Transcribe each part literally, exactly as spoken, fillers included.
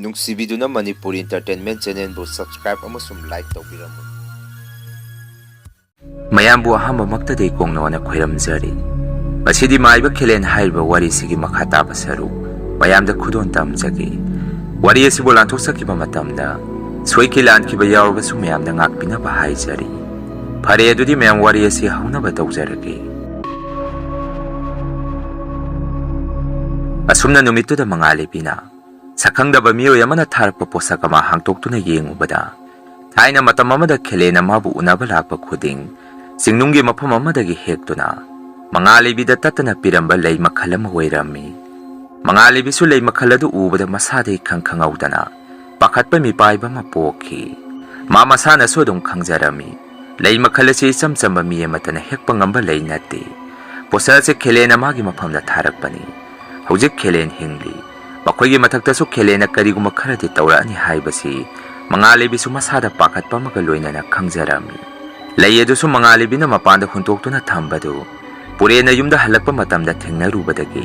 ꯅꯨꯡꯁꯤꯕꯤꯗꯨꯅ Manipur Entertainment Channelꯕꯨ subscribe ꯑꯃꯁꯨꯡ like ꯇꯧꯕꯤꯔꯝꯃꯨ꯫ ꯃꯌꯥꯝꯕꯨ ꯑꯍꯥꯟꯕꯃꯛꯇꯗꯤ ꯀꯣꯡꯅꯣꯅ ꯈꯣꯏꯔꯝꯖꯔꯤ꯫ ꯉꯁꯤꯗꯤ ꯃꯥꯏꯕ ꯈꯦꯂꯦꯟ ꯍꯥꯏꯔꯤꯕ ꯋꯥꯔꯤꯁꯤꯒꯤ ꯃꯈꯥ ꯇꯥꯕ ꯁꯔꯨꯛ ꯃꯌꯥꯝꯗ ꯈꯨꯗꯣꯟ ꯇꯝꯖꯒꯦ꯫ ꯋꯥꯔꯤ ꯑꯁꯤꯕꯨ ꯂꯥꯟꯊꯣꯛꯆꯈꯤꯕ ꯃꯇꯝꯗ ꯁꯣꯏꯈꯤ ꯂꯥꯟꯈꯤꯕ ꯌꯥꯎꯔꯕꯁꯨ ꯃꯌꯥꯝꯗ ꯉꯥꯛꯄꯤꯅꯕ ꯍꯥꯏꯖꯔꯤ꯫ ꯐꯔꯦ, ꯑꯗꯨꯗꯤ ꯃꯌꯥꯝ ꯋꯥꯔꯤ ꯑꯁꯤ ꯍꯧꯅꯕ ꯇꯧꯖꯔꯒꯦ꯫ ꯑꯁꯨꯝꯅ ꯅꯨꯃꯤꯠꯇꯨꯗ ꯃꯉꯥꯜꯂꯩꯕꯤꯅ ꯁꯛꯈꯪꯗꯕ ꯃꯤꯑꯣꯏ ꯑꯃꯅ ꯊꯥꯔꯛꯄ ꯄꯣꯠꯁꯛ ꯑꯃ ꯍꯥꯡꯇꯣꯛꯇꯨꯅ ꯌꯦꯡꯉꯨꯕꯗ, ꯊꯥꯏꯅ ꯃꯇꯝ ꯑꯃꯗ ꯈꯦꯂꯦꯟꯅ ꯃꯥꯕꯨ ꯎꯅꯕ ꯂꯥꯛꯄ ꯈꯨꯗꯤꯡ ꯆꯤꯡꯅꯨꯡꯒꯤ ꯃꯐꯝ ꯑꯃꯗꯒꯤ ꯍꯦꯛꯇꯨꯅ ꯃꯉꯥꯜꯂꯩꯕꯤꯗ ꯇꯠꯇꯅ ꯄꯤꯔꯝꯕ ꯂꯩ ꯃꯈꯜ ꯑꯃ ꯑꯣꯏꯔꯝꯃꯤ꯫ ꯃꯉꯥꯜꯂꯩꯕꯤꯁꯨ ꯂꯩ ꯃꯈꯜ ꯑꯗꯨ ꯎꯕꯗ ꯃꯁꯥꯗ ꯏꯈꯪ ꯈꯪꯍꯧꯗꯅ ꯄꯥꯈꯠꯄ ꯃꯤꯄꯥꯏꯕ ꯑꯃ ꯄꯣꯛꯈꯤ꯫ ꯃꯥ ꯃꯁꯥꯅꯁꯨ ꯑꯗꯨꯝ ꯈꯪꯖꯔꯝꯃꯤ, ꯂꯩ ꯃꯈꯜ ꯑꯁꯤ ꯏꯆꯝ ꯆꯝꯕ ꯃꯤ ꯑꯃꯠꯇꯅ ꯍꯦꯛꯄ ꯉꯝꯕ ꯂꯩ ꯅꯠꯇꯦ꯫ ꯄꯣꯠꯁꯛ ꯑꯁꯤ ꯈꯦꯂꯦꯟꯅ ꯃꯥꯒꯤ ꯃꯐꯝꯗ ꯊꯥꯔꯛꯄꯅꯤ꯫ ꯍꯧꯖꯤꯛ ꯈꯦꯂꯦꯟ ꯍꯤꯡꯂꯤ꯫ ꯃꯈꯣꯏꯒꯤ ꯃꯊꯛꯇꯁꯨ ꯈꯦꯂꯦꯟꯅ ꯀꯔꯤꯒꯨꯝꯕ ꯈꯔꯗꯤ ꯇꯧꯔꯛꯑꯅꯤ ꯍꯥꯏꯕꯁꯤ ꯃꯉꯥꯜꯂꯩꯕꯤꯁꯨ ꯃꯁꯥꯗ ꯄꯥꯈꯠꯄ ꯑꯃꯒ ꯂꯣꯏꯅꯅ ꯈꯪꯖꯔꯝꯃꯤ꯫ ꯂꯩ ꯑꯗꯨꯁꯨ ꯃꯉꯥꯜꯂꯩꯕꯤꯅ ꯃꯄꯥꯟꯗ ꯍꯨꯟꯇꯣꯛꯇꯨꯅ ꯊꯝꯕꯗꯨ ꯄꯨꯔꯦꯟꯅ ꯌꯨꯝꯗ ꯍꯜꯂꯛꯄ ꯃꯇꯝꯗ ꯊꯦꯡꯅꯔꯨꯕꯗꯒꯤ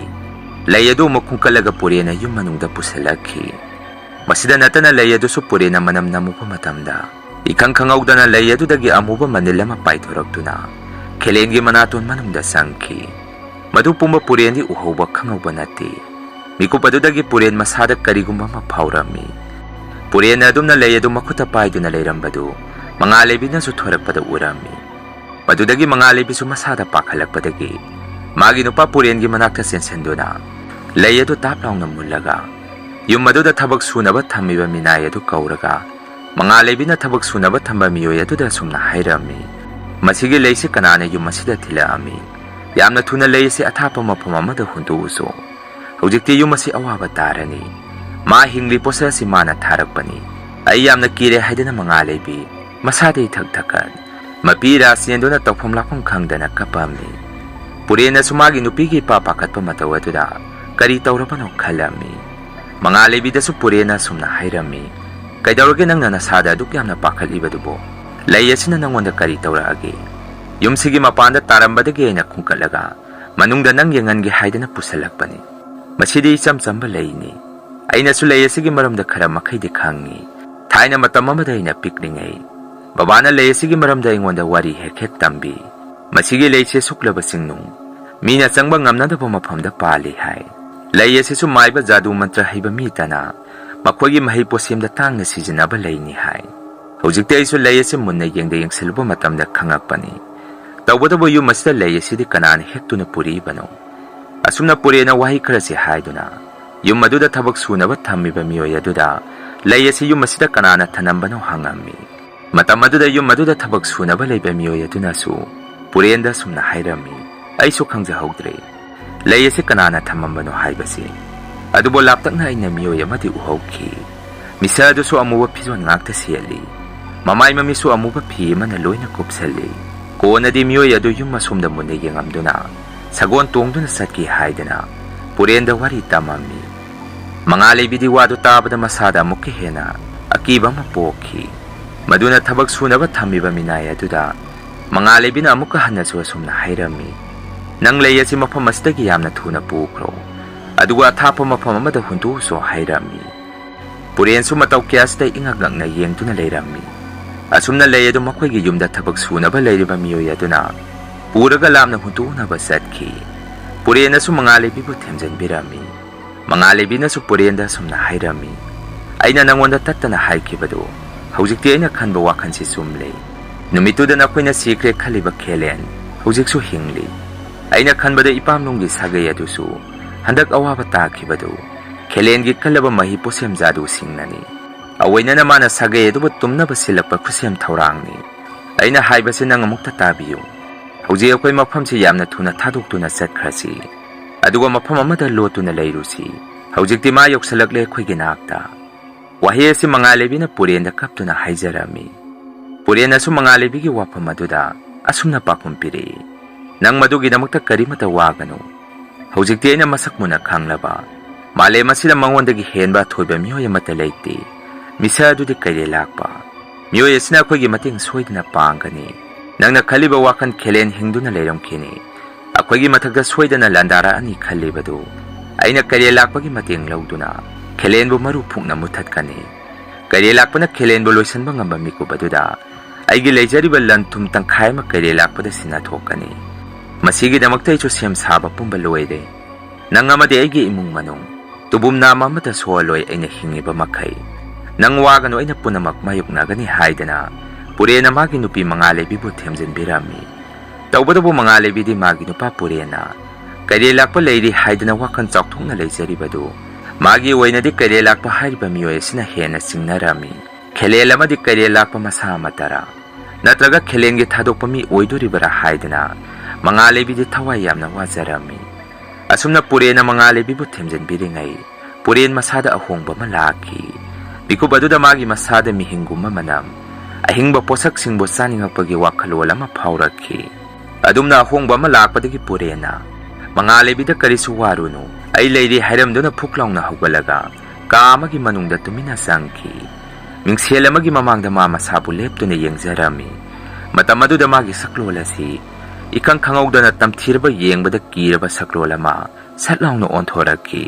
ꯂꯩ ꯑꯗꯨ ꯑꯃꯨꯛ ꯈꯨꯟꯀꯠꯂꯒ ꯄꯨꯔꯦꯟꯅ ꯌꯨꯝ ꯃꯅꯨꯡꯗ ꯄꯨꯁꯤꯜꯂꯛꯈꯤ꯫ ꯃꯁꯤꯗ ꯅꯠꯇꯅ ꯂꯩ ꯑꯗꯨꯁꯨ ꯄꯨꯔꯦꯟꯅ ꯃꯅꯝ ꯅꯝꯃꯨꯕ ꯃꯇꯝꯗ ꯏꯈꯪ ꯈꯪꯍꯧꯗꯅ ꯂꯩ ꯑꯗꯨꯗꯒꯤ ꯑꯃꯨꯕ ꯃꯅꯤꯜ ꯑꯃ ꯄꯥꯏꯊꯣꯔꯛꯇꯨꯅ ꯈꯦꯂꯦꯟꯒꯤ ꯃꯅꯥꯇꯣꯟ ꯃꯅꯨꯡꯗ ꯆꯪꯈꯤ꯫ ꯃꯗꯨ ꯄꯨꯝꯕ ꯄꯨꯔꯦꯟꯗꯤ ꯎꯍꯧꯕ ꯈꯪꯍꯧꯕ ꯅꯠꯇꯦ꯫ ꯃꯤꯀꯨꯞ ꯑꯗꯨꯗꯒꯤ ꯄꯨꯔꯦꯟ ꯃꯁꯥꯗ ꯀꯔꯤꯒꯨꯝꯕ ꯑꯃ ꯐꯥꯎꯔꯝꯃꯤ꯫ ꯄꯨꯔꯦꯟꯅ ꯑꯗꯨꯝꯅ ꯂꯩ ꯑꯗꯨ ꯃꯈꯨꯠꯇ ꯄꯥꯏꯗꯨꯅ ꯂꯩꯔꯝꯕꯗꯨ ꯃꯉꯥꯜꯂꯩꯕꯤꯅꯁꯨ ꯊꯣꯔꯛꯄꯗ ꯎꯔꯝꯃꯤ꯫ ꯃꯗꯨꯗꯒꯤ ꯃꯉꯥꯜꯂꯩꯕꯤꯁꯨ ꯃꯁꯥꯗ ꯄꯥꯈꯠꯂꯛꯄꯗꯒꯤ ꯃꯥꯒꯤ ꯅꯨꯄꯥ ꯄꯨꯔꯦꯟꯒꯤ ꯃꯅꯥꯛꯇ ꯆꯦꯟꯁꯤꯟꯗꯨꯅ ꯂꯩ ꯑꯗꯨ ꯇꯥꯞ ꯂꯥꯎꯅ ꯃꯨꯜꯂꯒ ꯌꯨꯝ ꯑꯗꯨꯗ ꯊꯕꯛ ꯁꯨꯅꯕ ꯊꯝꯃꯤꯕ ꯃꯤꯅꯥꯏ ꯑꯗꯨ ꯀꯧꯔꯒ ꯃꯉꯥꯜꯂꯩꯕꯤꯅ ꯊꯕꯛ ꯁꯨꯅꯕ ꯊꯝꯕ ꯃꯤꯑꯣꯏ ꯑꯗꯨꯗ ꯑꯁꯨꯝꯅ ꯍꯥꯏꯔꯝꯃꯤ, "ꯃꯁꯤꯒꯤ ꯂꯩꯁꯤ ꯀꯅꯥꯅ ꯌꯨꯝ ꯑꯁꯤꯗ ꯊꯤꯜꯂꯛꯑꯝꯃꯤ? ꯌꯥꯝꯅ ꯊꯨꯅ ꯂꯩ ꯑꯁꯤ ꯑꯊꯥꯞꯄ ꯃꯐꯝ ꯑꯃꯗ ꯍꯨꯟꯗꯣꯛꯎꯁꯨ꯫ ꯍꯧꯖꯤꯛꯇꯤ ꯌꯨꯝ ꯑꯁꯤ ꯑꯋꯥꯕ ꯇꯥꯔꯅꯤ꯫ ꯃꯥ ꯍꯤꯡꯂꯤ ꯄꯣꯠꯁꯛ ꯑꯁꯤ ꯃꯥꯅ ꯊꯥꯔꯛꯄꯅꯤ꯫ ꯑꯩ ꯌꯥꯝꯅ ꯀꯤꯔꯦ" ꯍꯥꯏꯗꯨꯅ ꯃꯉꯥꯜꯂꯩꯕꯤ ꯃꯁꯥꯗ ꯏꯊꯛ ꯊꯛꯀꯠ ꯃꯄꯤ ꯏꯔꯥ ꯆꯦꯟꯗꯨꯅ ꯇꯧꯐꯝ ꯂꯥꯛꯐꯝ ꯈꯪꯗꯅ ꯀꯞꯄꯝꯃꯤ꯫ ꯄꯨꯔꯦꯟꯅꯁꯨ ꯃꯥꯒꯤ ꯅꯨꯄꯤꯒꯤ ꯏꯄꯥ ꯄꯥꯈꯠꯄ ꯃꯇꯧ ꯑꯗꯨꯗ ꯀꯔꯤ ꯇꯧꯔꯕꯅꯣ ꯈꯜꯂꯝꯃꯤ꯫ ꯃꯉꯥꯜꯂꯩꯕꯤꯗꯁꯨ ꯄꯨꯔꯦꯟꯅ ꯑꯁꯨꯝꯅ ꯍꯥꯏꯔꯝꯃꯤ, "ꯀꯩꯗꯧꯔꯒꯦ ꯅꯪꯅ ꯅꯁꯥꯗ ꯑꯗꯨꯛ ꯌꯥꯝꯅ ꯄꯥꯈꯠꯂꯤꯕꯗꯨꯕꯨ? ꯂꯩ ꯑꯁꯤꯅ ꯅꯪꯉꯣꯟꯗ ꯀꯔꯤ ꯇꯧꯔꯛꯑꯒꯦ? ꯌꯨꯝꯁꯤꯒꯤ ꯃꯄꯥꯟꯗ ꯇꯥꯔꯝꯕꯗꯒꯤ ꯑꯩꯅ ꯈꯨꯟꯀꯠꯂꯒ ꯃꯅꯨꯡꯗ ꯅꯪ ꯌꯦꯡꯍꯟꯒꯦ ꯍꯥꯏꯗꯅ ꯄꯨꯁꯜꯂꯛꯄꯅꯤ꯫ ꯃꯁꯤꯗꯤ ꯏꯆꯝ ꯆꯝꯕ ꯂꯩꯅꯤ꯫ ꯑꯩꯅꯁꯨ ꯂꯩ ꯑꯁꯤꯒꯤ ꯃꯔꯝꯗ ꯈꯔ ꯃꯈꯩꯗꯤ ꯈꯪꯉꯤ꯫ ꯊꯥꯏꯅ ꯃꯇꯝ ꯑꯃꯗ ꯑꯩꯅ ꯄꯤꯛꯂꯤꯉꯩ, ꯕꯕꯥꯅ ꯂꯩ ꯑꯁꯤꯒꯤ ꯃꯔꯝꯗ ꯑꯩꯉꯣꯟꯗ ꯋꯥꯔꯤ ꯍꯦꯛ ꯍꯦꯛ ꯇꯝꯕꯤ꯫ ꯃꯁꯤꯒꯤ ꯂꯩꯁꯦ ꯁꯨꯛꯂꯕ ꯆꯤꯡꯅꯨꯡ, ꯃꯤꯅ ꯆꯪꯕ ꯉꯝꯅꯗꯕ ꯃꯐꯝꯗ ꯄꯥꯜꯂꯤ ꯍꯥꯏ꯫ ꯂꯩ ꯑꯁꯤꯁꯨ ꯃꯥꯏꯕ ꯖꯥꯗꯨ ꯃꯟꯇ꯭ꯔ ꯍꯩꯕ ꯃꯤ ꯇꯅ ꯃꯈꯣꯏꯒꯤ ꯃꯍꯩ ꯄꯣꯠꯁꯦꯝꯗ ꯇꯥꯡꯅ ꯁꯤꯖꯤꯟꯅꯕ ꯂꯩꯅꯤ ꯍꯥꯏ꯫ ꯍꯧꯖꯤꯛꯇꯤ ꯑꯩꯁꯨ ꯂꯩ ꯑꯁꯤ ꯃꯨꯟꯅ ꯌꯦꯡꯗ ꯌꯦꯡꯁꯤꯜꯂꯨꯕ ꯃꯇꯝꯗ ꯈꯪꯉꯛꯄꯅꯤ꯫ ꯇꯧꯕꯇꯕꯨ ꯌꯨꯝ ꯑꯁꯤꯗ ꯂꯩ ꯑꯁꯤꯗꯤ ꯀꯅꯥꯅ ꯍꯦꯛꯇꯨꯅ ꯄꯨꯔꯛꯏꯕꯅꯣ? ꯑꯁꯨꯝꯅ ꯄꯨꯔꯦꯟꯅ ꯋꯥꯍꯩ ꯈꯔꯁꯤ ꯍꯥꯏꯗꯨꯅ ꯌꯨꯝ ꯑꯗꯨꯗ ꯊꯕꯛ ꯁꯨꯅꯕ ꯊꯝꯃꯤꯕ ꯃꯤꯑꯣꯏ ꯑꯗꯨꯗ ꯂꯩ ꯑꯁꯤ ꯌꯨꯝ ꯑꯁꯤꯗ ꯀꯅꯥꯅ ꯊꯅꯝꯕꯅꯣ ꯍꯪꯉꯝꯃꯤ꯫ ꯃꯇꯝ ꯑꯗꯨꯗ ꯌꯨꯝ ꯑꯗꯨꯗ ꯊꯕꯛ ꯁꯨꯅꯕ ꯂꯩꯕ ꯃꯤꯑꯣꯏ ꯑꯗꯨꯅꯁꯨ ꯄꯨꯔꯦꯟꯗ ꯑꯁꯨꯝꯅ ꯍꯥꯏꯔꯝꯃꯤ, "ꯑꯩꯁꯨ ꯈꯪꯖꯍꯧꯗ꯭ꯔꯦ ꯂꯩ ꯑꯁꯤ ꯀꯅꯥꯅ ꯊꯝꯃꯝꯕꯅꯣ ꯍꯥꯏꯕꯁꯤ꯫ ꯑꯗꯨꯕꯨ ꯂꯥꯞꯇꯛꯅ ꯑꯩꯅ ꯃꯤꯑꯣꯏ ꯑꯃꯗꯤ ꯎꯍꯧꯈꯤ꯫ ꯃꯤꯁꯛ ꯑꯗꯨꯁꯨ ꯑꯃꯨꯕ ꯐꯤꯖꯣꯜ ꯉꯥꯛꯇ ꯁꯦꯠꯂꯤ꯫ ꯃꯃꯥꯏ ꯃꯃꯤꯠꯁꯨ ꯑꯃꯨꯕ ꯐꯤ ꯑꯃꯅ ꯂꯣꯏꯅ ꯀꯨꯞꯁꯜꯂꯤ꯫ ꯀꯣꯟꯅꯗꯤ ꯃꯤꯑꯣꯏ ꯑꯗꯨ ꯌꯨꯝ ꯑꯁꯣꯝꯗ ꯃꯨꯟꯅ ꯌꯦꯡꯉꯝꯗꯨꯅ ꯁꯒꯣꯜ ꯇꯣꯡꯗꯨꯅ ꯆꯠꯈꯤ" ꯍꯥꯏꯗꯅ ꯄꯨꯔꯦꯟꯗ ꯋꯥꯔꯤ ꯇꯝꯃꯝꯃꯤ꯫ ꯃꯉꯥ ꯂꯩꯕꯤꯗꯤ ꯋꯥꯗꯨ ꯇꯥꯕꯗ ꯃꯁꯥꯗ ꯑꯃꯨꯛꯀ ꯍꯦꯟꯅ ꯑꯀꯤꯕ ꯑꯃ ꯄꯣꯛꯈꯤ꯫ ꯃꯗꯨꯅ ꯊꯕꯛ ꯁꯨꯅꯕ ꯊꯝꯃꯤꯕ ꯃꯤꯅꯥꯏ ꯑꯗꯨꯗ ꯃꯉꯥ ꯂꯩꯕꯤꯅ ꯑꯃꯨꯛꯀ ꯍꯟꯅꯁꯨ ꯑꯁꯨꯝꯅ ꯍꯥꯏꯔꯝꯃꯤ, "ꯅꯪ ꯂꯩ ꯑꯁꯤ ꯃꯐꯝ ꯑꯁꯤꯗꯒꯤ ꯌꯥꯝꯅ ꯊꯨꯅ ꯄꯨꯈ꯭ꯔꯣ, ꯑꯗꯨꯒ ꯑꯊꯥꯞꯄ ꯃꯐꯝ ꯑꯃꯗ ꯍꯨꯟꯗꯣꯛꯎꯁꯨ" ꯍꯥꯏꯔꯝꯃꯤ꯫ ꯄꯨꯔꯦꯟꯁꯨ ꯃꯇꯧ ꯀꯌꯥꯁꯤꯗ ꯏꯉꯛ ꯉꯛꯅ ꯌꯦꯡꯗꯨꯅ ꯂꯩꯔꯝꯃꯤ꯫ ꯑꯁꯨꯝꯅ ꯂꯩ ꯑꯗꯨ ꯃꯈꯣꯏꯒꯤ ꯌꯨꯝꯗ ꯊꯕꯛ ꯁꯨꯅꯕ ꯂꯩꯔꯤꯕ ꯃꯤꯑꯣꯏ ꯑꯗꯨꯅ ꯄꯨꯔꯒ ꯂꯥꯞꯅ ꯍꯨꯟꯇꯣꯛꯅꯕ ꯆꯠꯈꯤ꯫ ꯄꯨꯔꯦꯟꯅꯁꯨ ꯃꯉꯥ ꯂꯩꯕꯤꯕꯨ ꯊꯦꯝꯖꯤꯟꯕꯤꯔꯝꯃꯤ꯫ ꯃꯉꯥ ꯂꯩꯕꯤꯅꯁꯨ ꯄꯨꯔꯦꯟꯗ ꯑꯁꯨꯝꯅ ꯍꯥꯏꯔꯝꯃꯤ, "ꯑꯩꯅ ꯅꯪꯉꯣꯟꯗ ꯇꯠꯇꯅ ꯍꯥꯏꯈꯤꯕꯗꯨ, ꯍꯧꯖꯤꯛꯇꯤ ꯑꯩꯅ ꯈꯟꯕ ꯋꯥꯈꯜꯁꯤ ꯆꯨꯝꯂꯦ꯫ ꯅꯨꯃꯤꯠꯇꯨꯗ ꯅꯈꯣꯏꯅ ꯁꯤꯈ꯭ꯔꯦ ꯈꯜꯂꯤꯕ ꯈꯦꯂꯦꯟ ꯍꯧꯖꯤꯛꯁꯨ ꯍꯤꯡꯂꯤ꯫ ꯑꯩꯅ ꯈꯟꯕꯗ ꯏꯄꯥꯝꯂꯣꯝꯒꯤ ꯁꯥꯒꯩ ꯑꯗꯨꯁꯨ ꯍꯟꯗꯛ ꯑꯋꯥꯕ ꯇꯥꯈꯤꯕꯗꯨ ꯈꯦꯂꯦꯟꯒꯤ ꯀꯜꯂꯕ ꯃꯍꯩ ꯄꯣꯠꯁꯦꯝ ꯖꯥꯗꯨꯁꯤꯡꯅꯅꯤ꯫ ꯑꯣꯏꯅꯅ ꯃꯥꯅ ꯁꯥꯒꯩ ꯑꯗꯨꯕꯨ ꯇꯨꯝꯅꯕ ꯁꯤꯜꯂꯛꯄ ꯈꯨꯠꯁꯦꯝ ꯊꯧꯔꯥꯡꯅꯤ꯫ ꯑꯩꯅ ꯍꯥꯏꯕꯁꯤ ꯅꯪ ꯑꯃꯨꯛꯇ ꯇꯥꯕꯤꯌꯨ꯫ ꯍꯧꯖꯤꯛ ꯑꯩꯈꯣꯏ ꯃꯐꯝꯁꯤ ꯌꯥꯝꯅ ꯊꯨꯅ ꯊꯥꯗꯣꯛꯇꯨꯅ ꯆꯠꯈ꯭ꯔꯁꯤ, ꯑꯗꯨꯒ ꯃꯐꯝ ꯑꯃꯗ ꯂꯣꯠꯇꯨꯅ ꯂꯩꯔꯨꯁꯤ꯫ ꯍꯧꯖꯤꯛꯇꯤ ꯃꯥ ꯌꯧꯁꯜꯂꯛꯂꯦ ꯑꯩꯈꯣꯏꯒꯤ ꯅꯥꯛꯇ"꯫ ꯋꯥꯍꯩ ꯑꯁꯤ ꯃꯉꯥꯂꯩꯕꯤꯅ ꯄꯨꯔꯦꯟꯗ ꯀꯞꯇꯨꯅ ꯍꯥꯏꯖꯔꯝꯃꯤ꯫ ꯄꯨꯔꯦꯟꯅꯁꯨ ꯃꯉꯥꯂꯩꯕꯤꯒꯤ ꯋꯥꯐꯝ ꯑꯗꯨꯗ ꯑꯁꯨꯝꯅ ꯄꯥꯎꯈꯨꯝ ꯄꯤꯔꯛꯏ, "ꯅꯪ ꯃꯗꯨꯒꯤꯗꯃꯛꯇ ꯀꯔꯤꯃꯠꯇ ꯋꯥꯒꯅꯨ꯫ ꯍꯧꯖꯤꯛꯇꯤ ꯑꯩꯅ ꯃꯁꯛ ꯃꯨꯟꯅ ꯈꯪꯂꯕ ꯃꯥꯂꯦꯝ ꯑꯁꯤꯗ ꯃꯉꯣꯟꯗꯒꯤ ꯍꯦꯟꯕ ꯑꯊꯣꯏꯕ ꯃꯤꯑꯣꯏ ꯑꯃꯠꯇ ꯂꯩꯇꯦ꯫ ꯃꯤꯁꯛ ꯑꯗꯨꯗꯤ ꯀꯩꯔꯦꯜ ꯂꯥꯛꯄ ꯃꯤꯑꯣꯏ ꯑꯁꯤꯅ ꯑꯩꯈꯣꯏꯒꯤ ꯃꯇꯦꯡ ꯁꯣꯏꯗꯅ ꯄꯥꯡꯒꯅꯤ꯫ ꯅꯪꯅ ꯈꯜꯂꯤꯕ ꯋꯥꯈꯜ ꯈꯦꯂꯦꯟ ꯍꯤꯡꯗꯨꯅ ꯂꯩꯔꯝꯈꯤꯅꯤ꯫ ꯑꯩꯈꯣꯏꯒꯤ ꯃꯊꯛꯇ ꯁꯣꯏꯗꯅ ꯂꯥꯟꯗꯥꯔꯛꯑꯅꯤ ꯈꯜꯂꯤꯕꯗꯨ ꯑꯩꯅ ꯀꯩꯔꯦꯜ ꯂꯥꯛꯄꯒꯤ ꯃꯇꯦꯡ ꯂꯧꯗꯨꯅ ꯈꯦꯂꯦꯟꯕꯨ ꯃꯔꯨ ꯐꯨꯛꯅ ꯃꯨꯊꯠꯀꯅꯤ꯫ ꯀꯩꯔꯦꯜ ꯂꯥꯛꯄꯅ ꯈꯦꯂꯦꯟꯕꯨ ꯂꯣꯏꯁꯤꯟꯕ ꯉꯝꯕ ꯃꯤꯀꯨꯞ ꯑꯗꯨꯗ ꯑꯩꯒꯤ ꯂꯩꯖꯔꯤꯕ ꯂꯟ ꯊꯨꯝ ꯇꯪꯈꯥꯏ ꯑꯃ ꯀꯩꯔꯦꯜ ꯂꯥꯛꯄꯗ ꯁꯤꯟꯅꯊꯣꯛꯀꯅꯤ꯫ ꯃꯁꯤꯒꯤꯗꯃꯛꯇ ꯑꯩꯁꯨ ꯁꯦꯝ ꯁꯥꯕ ꯄꯨꯝꯕ ꯂꯣꯏꯔꯦ꯫ ꯅꯪ ꯑꯃꯗꯤ ꯑꯩꯒꯤ ꯏꯃꯨꯡ ꯃꯅꯨꯡ, ꯇꯨꯕꯨꯝ ꯅꯥꯝ ꯑꯃꯠꯇ ꯁꯣꯛꯍꯜꯂꯣꯏ ꯑꯩꯅ ꯍꯤꯡꯉꯤꯕ ꯃꯈꯩ꯫ ꯅꯪ ꯋꯥꯒꯅꯨ, ꯑꯩꯅ ꯄꯨꯝꯅꯃꯛ ꯃꯥꯌꯣꯛꯅꯒꯅꯤ ꯍꯥꯏꯗꯅ ꯄꯨꯔꯦꯟꯅ ꯃꯥꯒꯤ ꯅꯨꯄꯤ ꯃꯉꯥ ꯂꯩꯕꯤꯕꯨ ꯊꯦꯝꯖꯤꯟꯕꯤꯔꯝꯃꯤ꯫ ꯇꯧꯕꯇꯕꯨ ꯃꯉꯥ ꯂꯩꯕꯤꯗꯤ ꯃꯥꯒꯤ ꯅꯨꯄꯥ ꯄꯨꯔꯦꯟꯅ ꯀꯩꯔꯦꯜ ꯂꯥꯛꯄ ꯂꯩꯔꯤ ꯍꯥꯏꯗꯅ ꯋꯥꯈꯜ ꯆꯥꯎꯊꯣꯛꯅ ꯂꯩꯖꯔꯤꯕꯗꯨ ꯃꯥꯒꯤ ꯑꯣꯏꯅꯗꯤ ꯀꯩꯔꯦꯜ ꯂꯥꯛꯄ ꯍꯥꯏꯔꯤꯕ ꯃꯤꯑꯣꯏ ꯑꯁꯤꯅ ꯍꯦꯟꯅ ꯆꯤꯡꯅꯔꯝꯃꯤ꯫ ꯈꯦꯂꯦꯜ ꯑꯃꯗꯤ ꯀꯩꯔꯦꯜ ꯂꯥꯛꯄ ꯃꯁꯥ ꯑꯃꯠꯇꯔꯥ? ꯅꯠꯇ꯭ꯔꯒ ꯈꯦꯂꯦꯟꯒꯤ ꯊꯥꯗꯣꯛꯄ ꯃꯤ ꯑꯣꯏꯗꯣꯔꯤꯕꯔꯥ ꯍꯥꯏꯗꯅ ꯃꯉꯥ ꯂꯩꯕꯤꯗꯤ ꯊꯋꯥꯏ ꯌꯥꯝꯅ ꯋꯥꯖꯔꯝꯃꯤ꯫ ꯑꯁꯨꯝꯅ ꯄꯨꯔꯦꯟꯅ ꯃꯉꯥ ꯂꯩꯕꯤꯕꯨ ꯊꯦꯝꯖꯤꯟꯕꯤꯔꯤꯉꯩ ꯄꯨꯔꯦꯟ ꯃꯁꯥꯗ ꯑꯍꯣꯡꯕ ꯑꯃ ꯂꯥꯛꯈꯤ꯫ ꯃꯤꯀꯨꯞ ꯑꯗꯨꯗ ꯃꯥꯒꯤ ꯃꯁꯥꯗ ꯃꯤꯍꯤꯡꯒꯨꯝꯕ ꯃꯅꯝ, ꯑꯍꯤꯡꯕ ꯄꯣꯠꯁꯛꯁꯤꯡꯕꯨ ꯆꯥꯅꯤꯡꯉꯛꯄꯒꯤ ꯋꯥꯈꯜꯂꯣꯟ ꯑꯃ ꯐꯥꯎꯔꯛꯈꯤ꯫ ꯑꯗꯨꯝꯅ ꯑꯍꯣꯡꯕ ꯑꯃ ꯂꯥꯛꯄꯗꯒꯤ ꯄꯨꯔꯦꯟꯅ ꯃꯉꯥ ꯂꯩꯕꯤꯗ ꯀꯔꯤꯁꯨ ꯋꯥꯔꯨꯅꯨ, ꯑꯩ ꯂꯩꯔꯤ ꯍꯥꯏꯔꯝꯗꯨꯅ ꯐꯨꯛ ꯂꯥꯎꯅ ꯍꯧꯒꯠꯂꯒ ꯀꯥ ꯑꯃꯒꯤ ꯃꯅꯨꯡꯗ ꯇꯨꯃꯤꯟꯅ ꯆꯪꯈꯤ꯫ ꯃꯤꯡꯁꯦꯜ ꯑꯃꯒꯤ ꯃꯃꯥꯡꯗ ꯃꯥ ꯃꯁꯥꯕꯨ ꯂꯦꯞꯇꯨꯅ ꯌꯦꯡꯖꯔꯝꯃꯤ꯫ ꯃꯇꯝ ꯑꯗꯨꯗ ꯃꯥꯒꯤ ꯁꯛꯂꯣꯟ ꯑꯁꯤ ꯏꯈꯪ ꯈꯪꯍꯧꯗꯅ ꯇꯝꯊꯤꯔꯕ, ꯌꯦꯡꯕꯗ ꯀꯤꯔꯕ ꯁꯛꯂꯣꯟ ꯑꯃ ꯁꯠ ꯂꯥꯎꯅ ꯑꯣꯟꯊꯣꯔꯛꯈꯤ꯫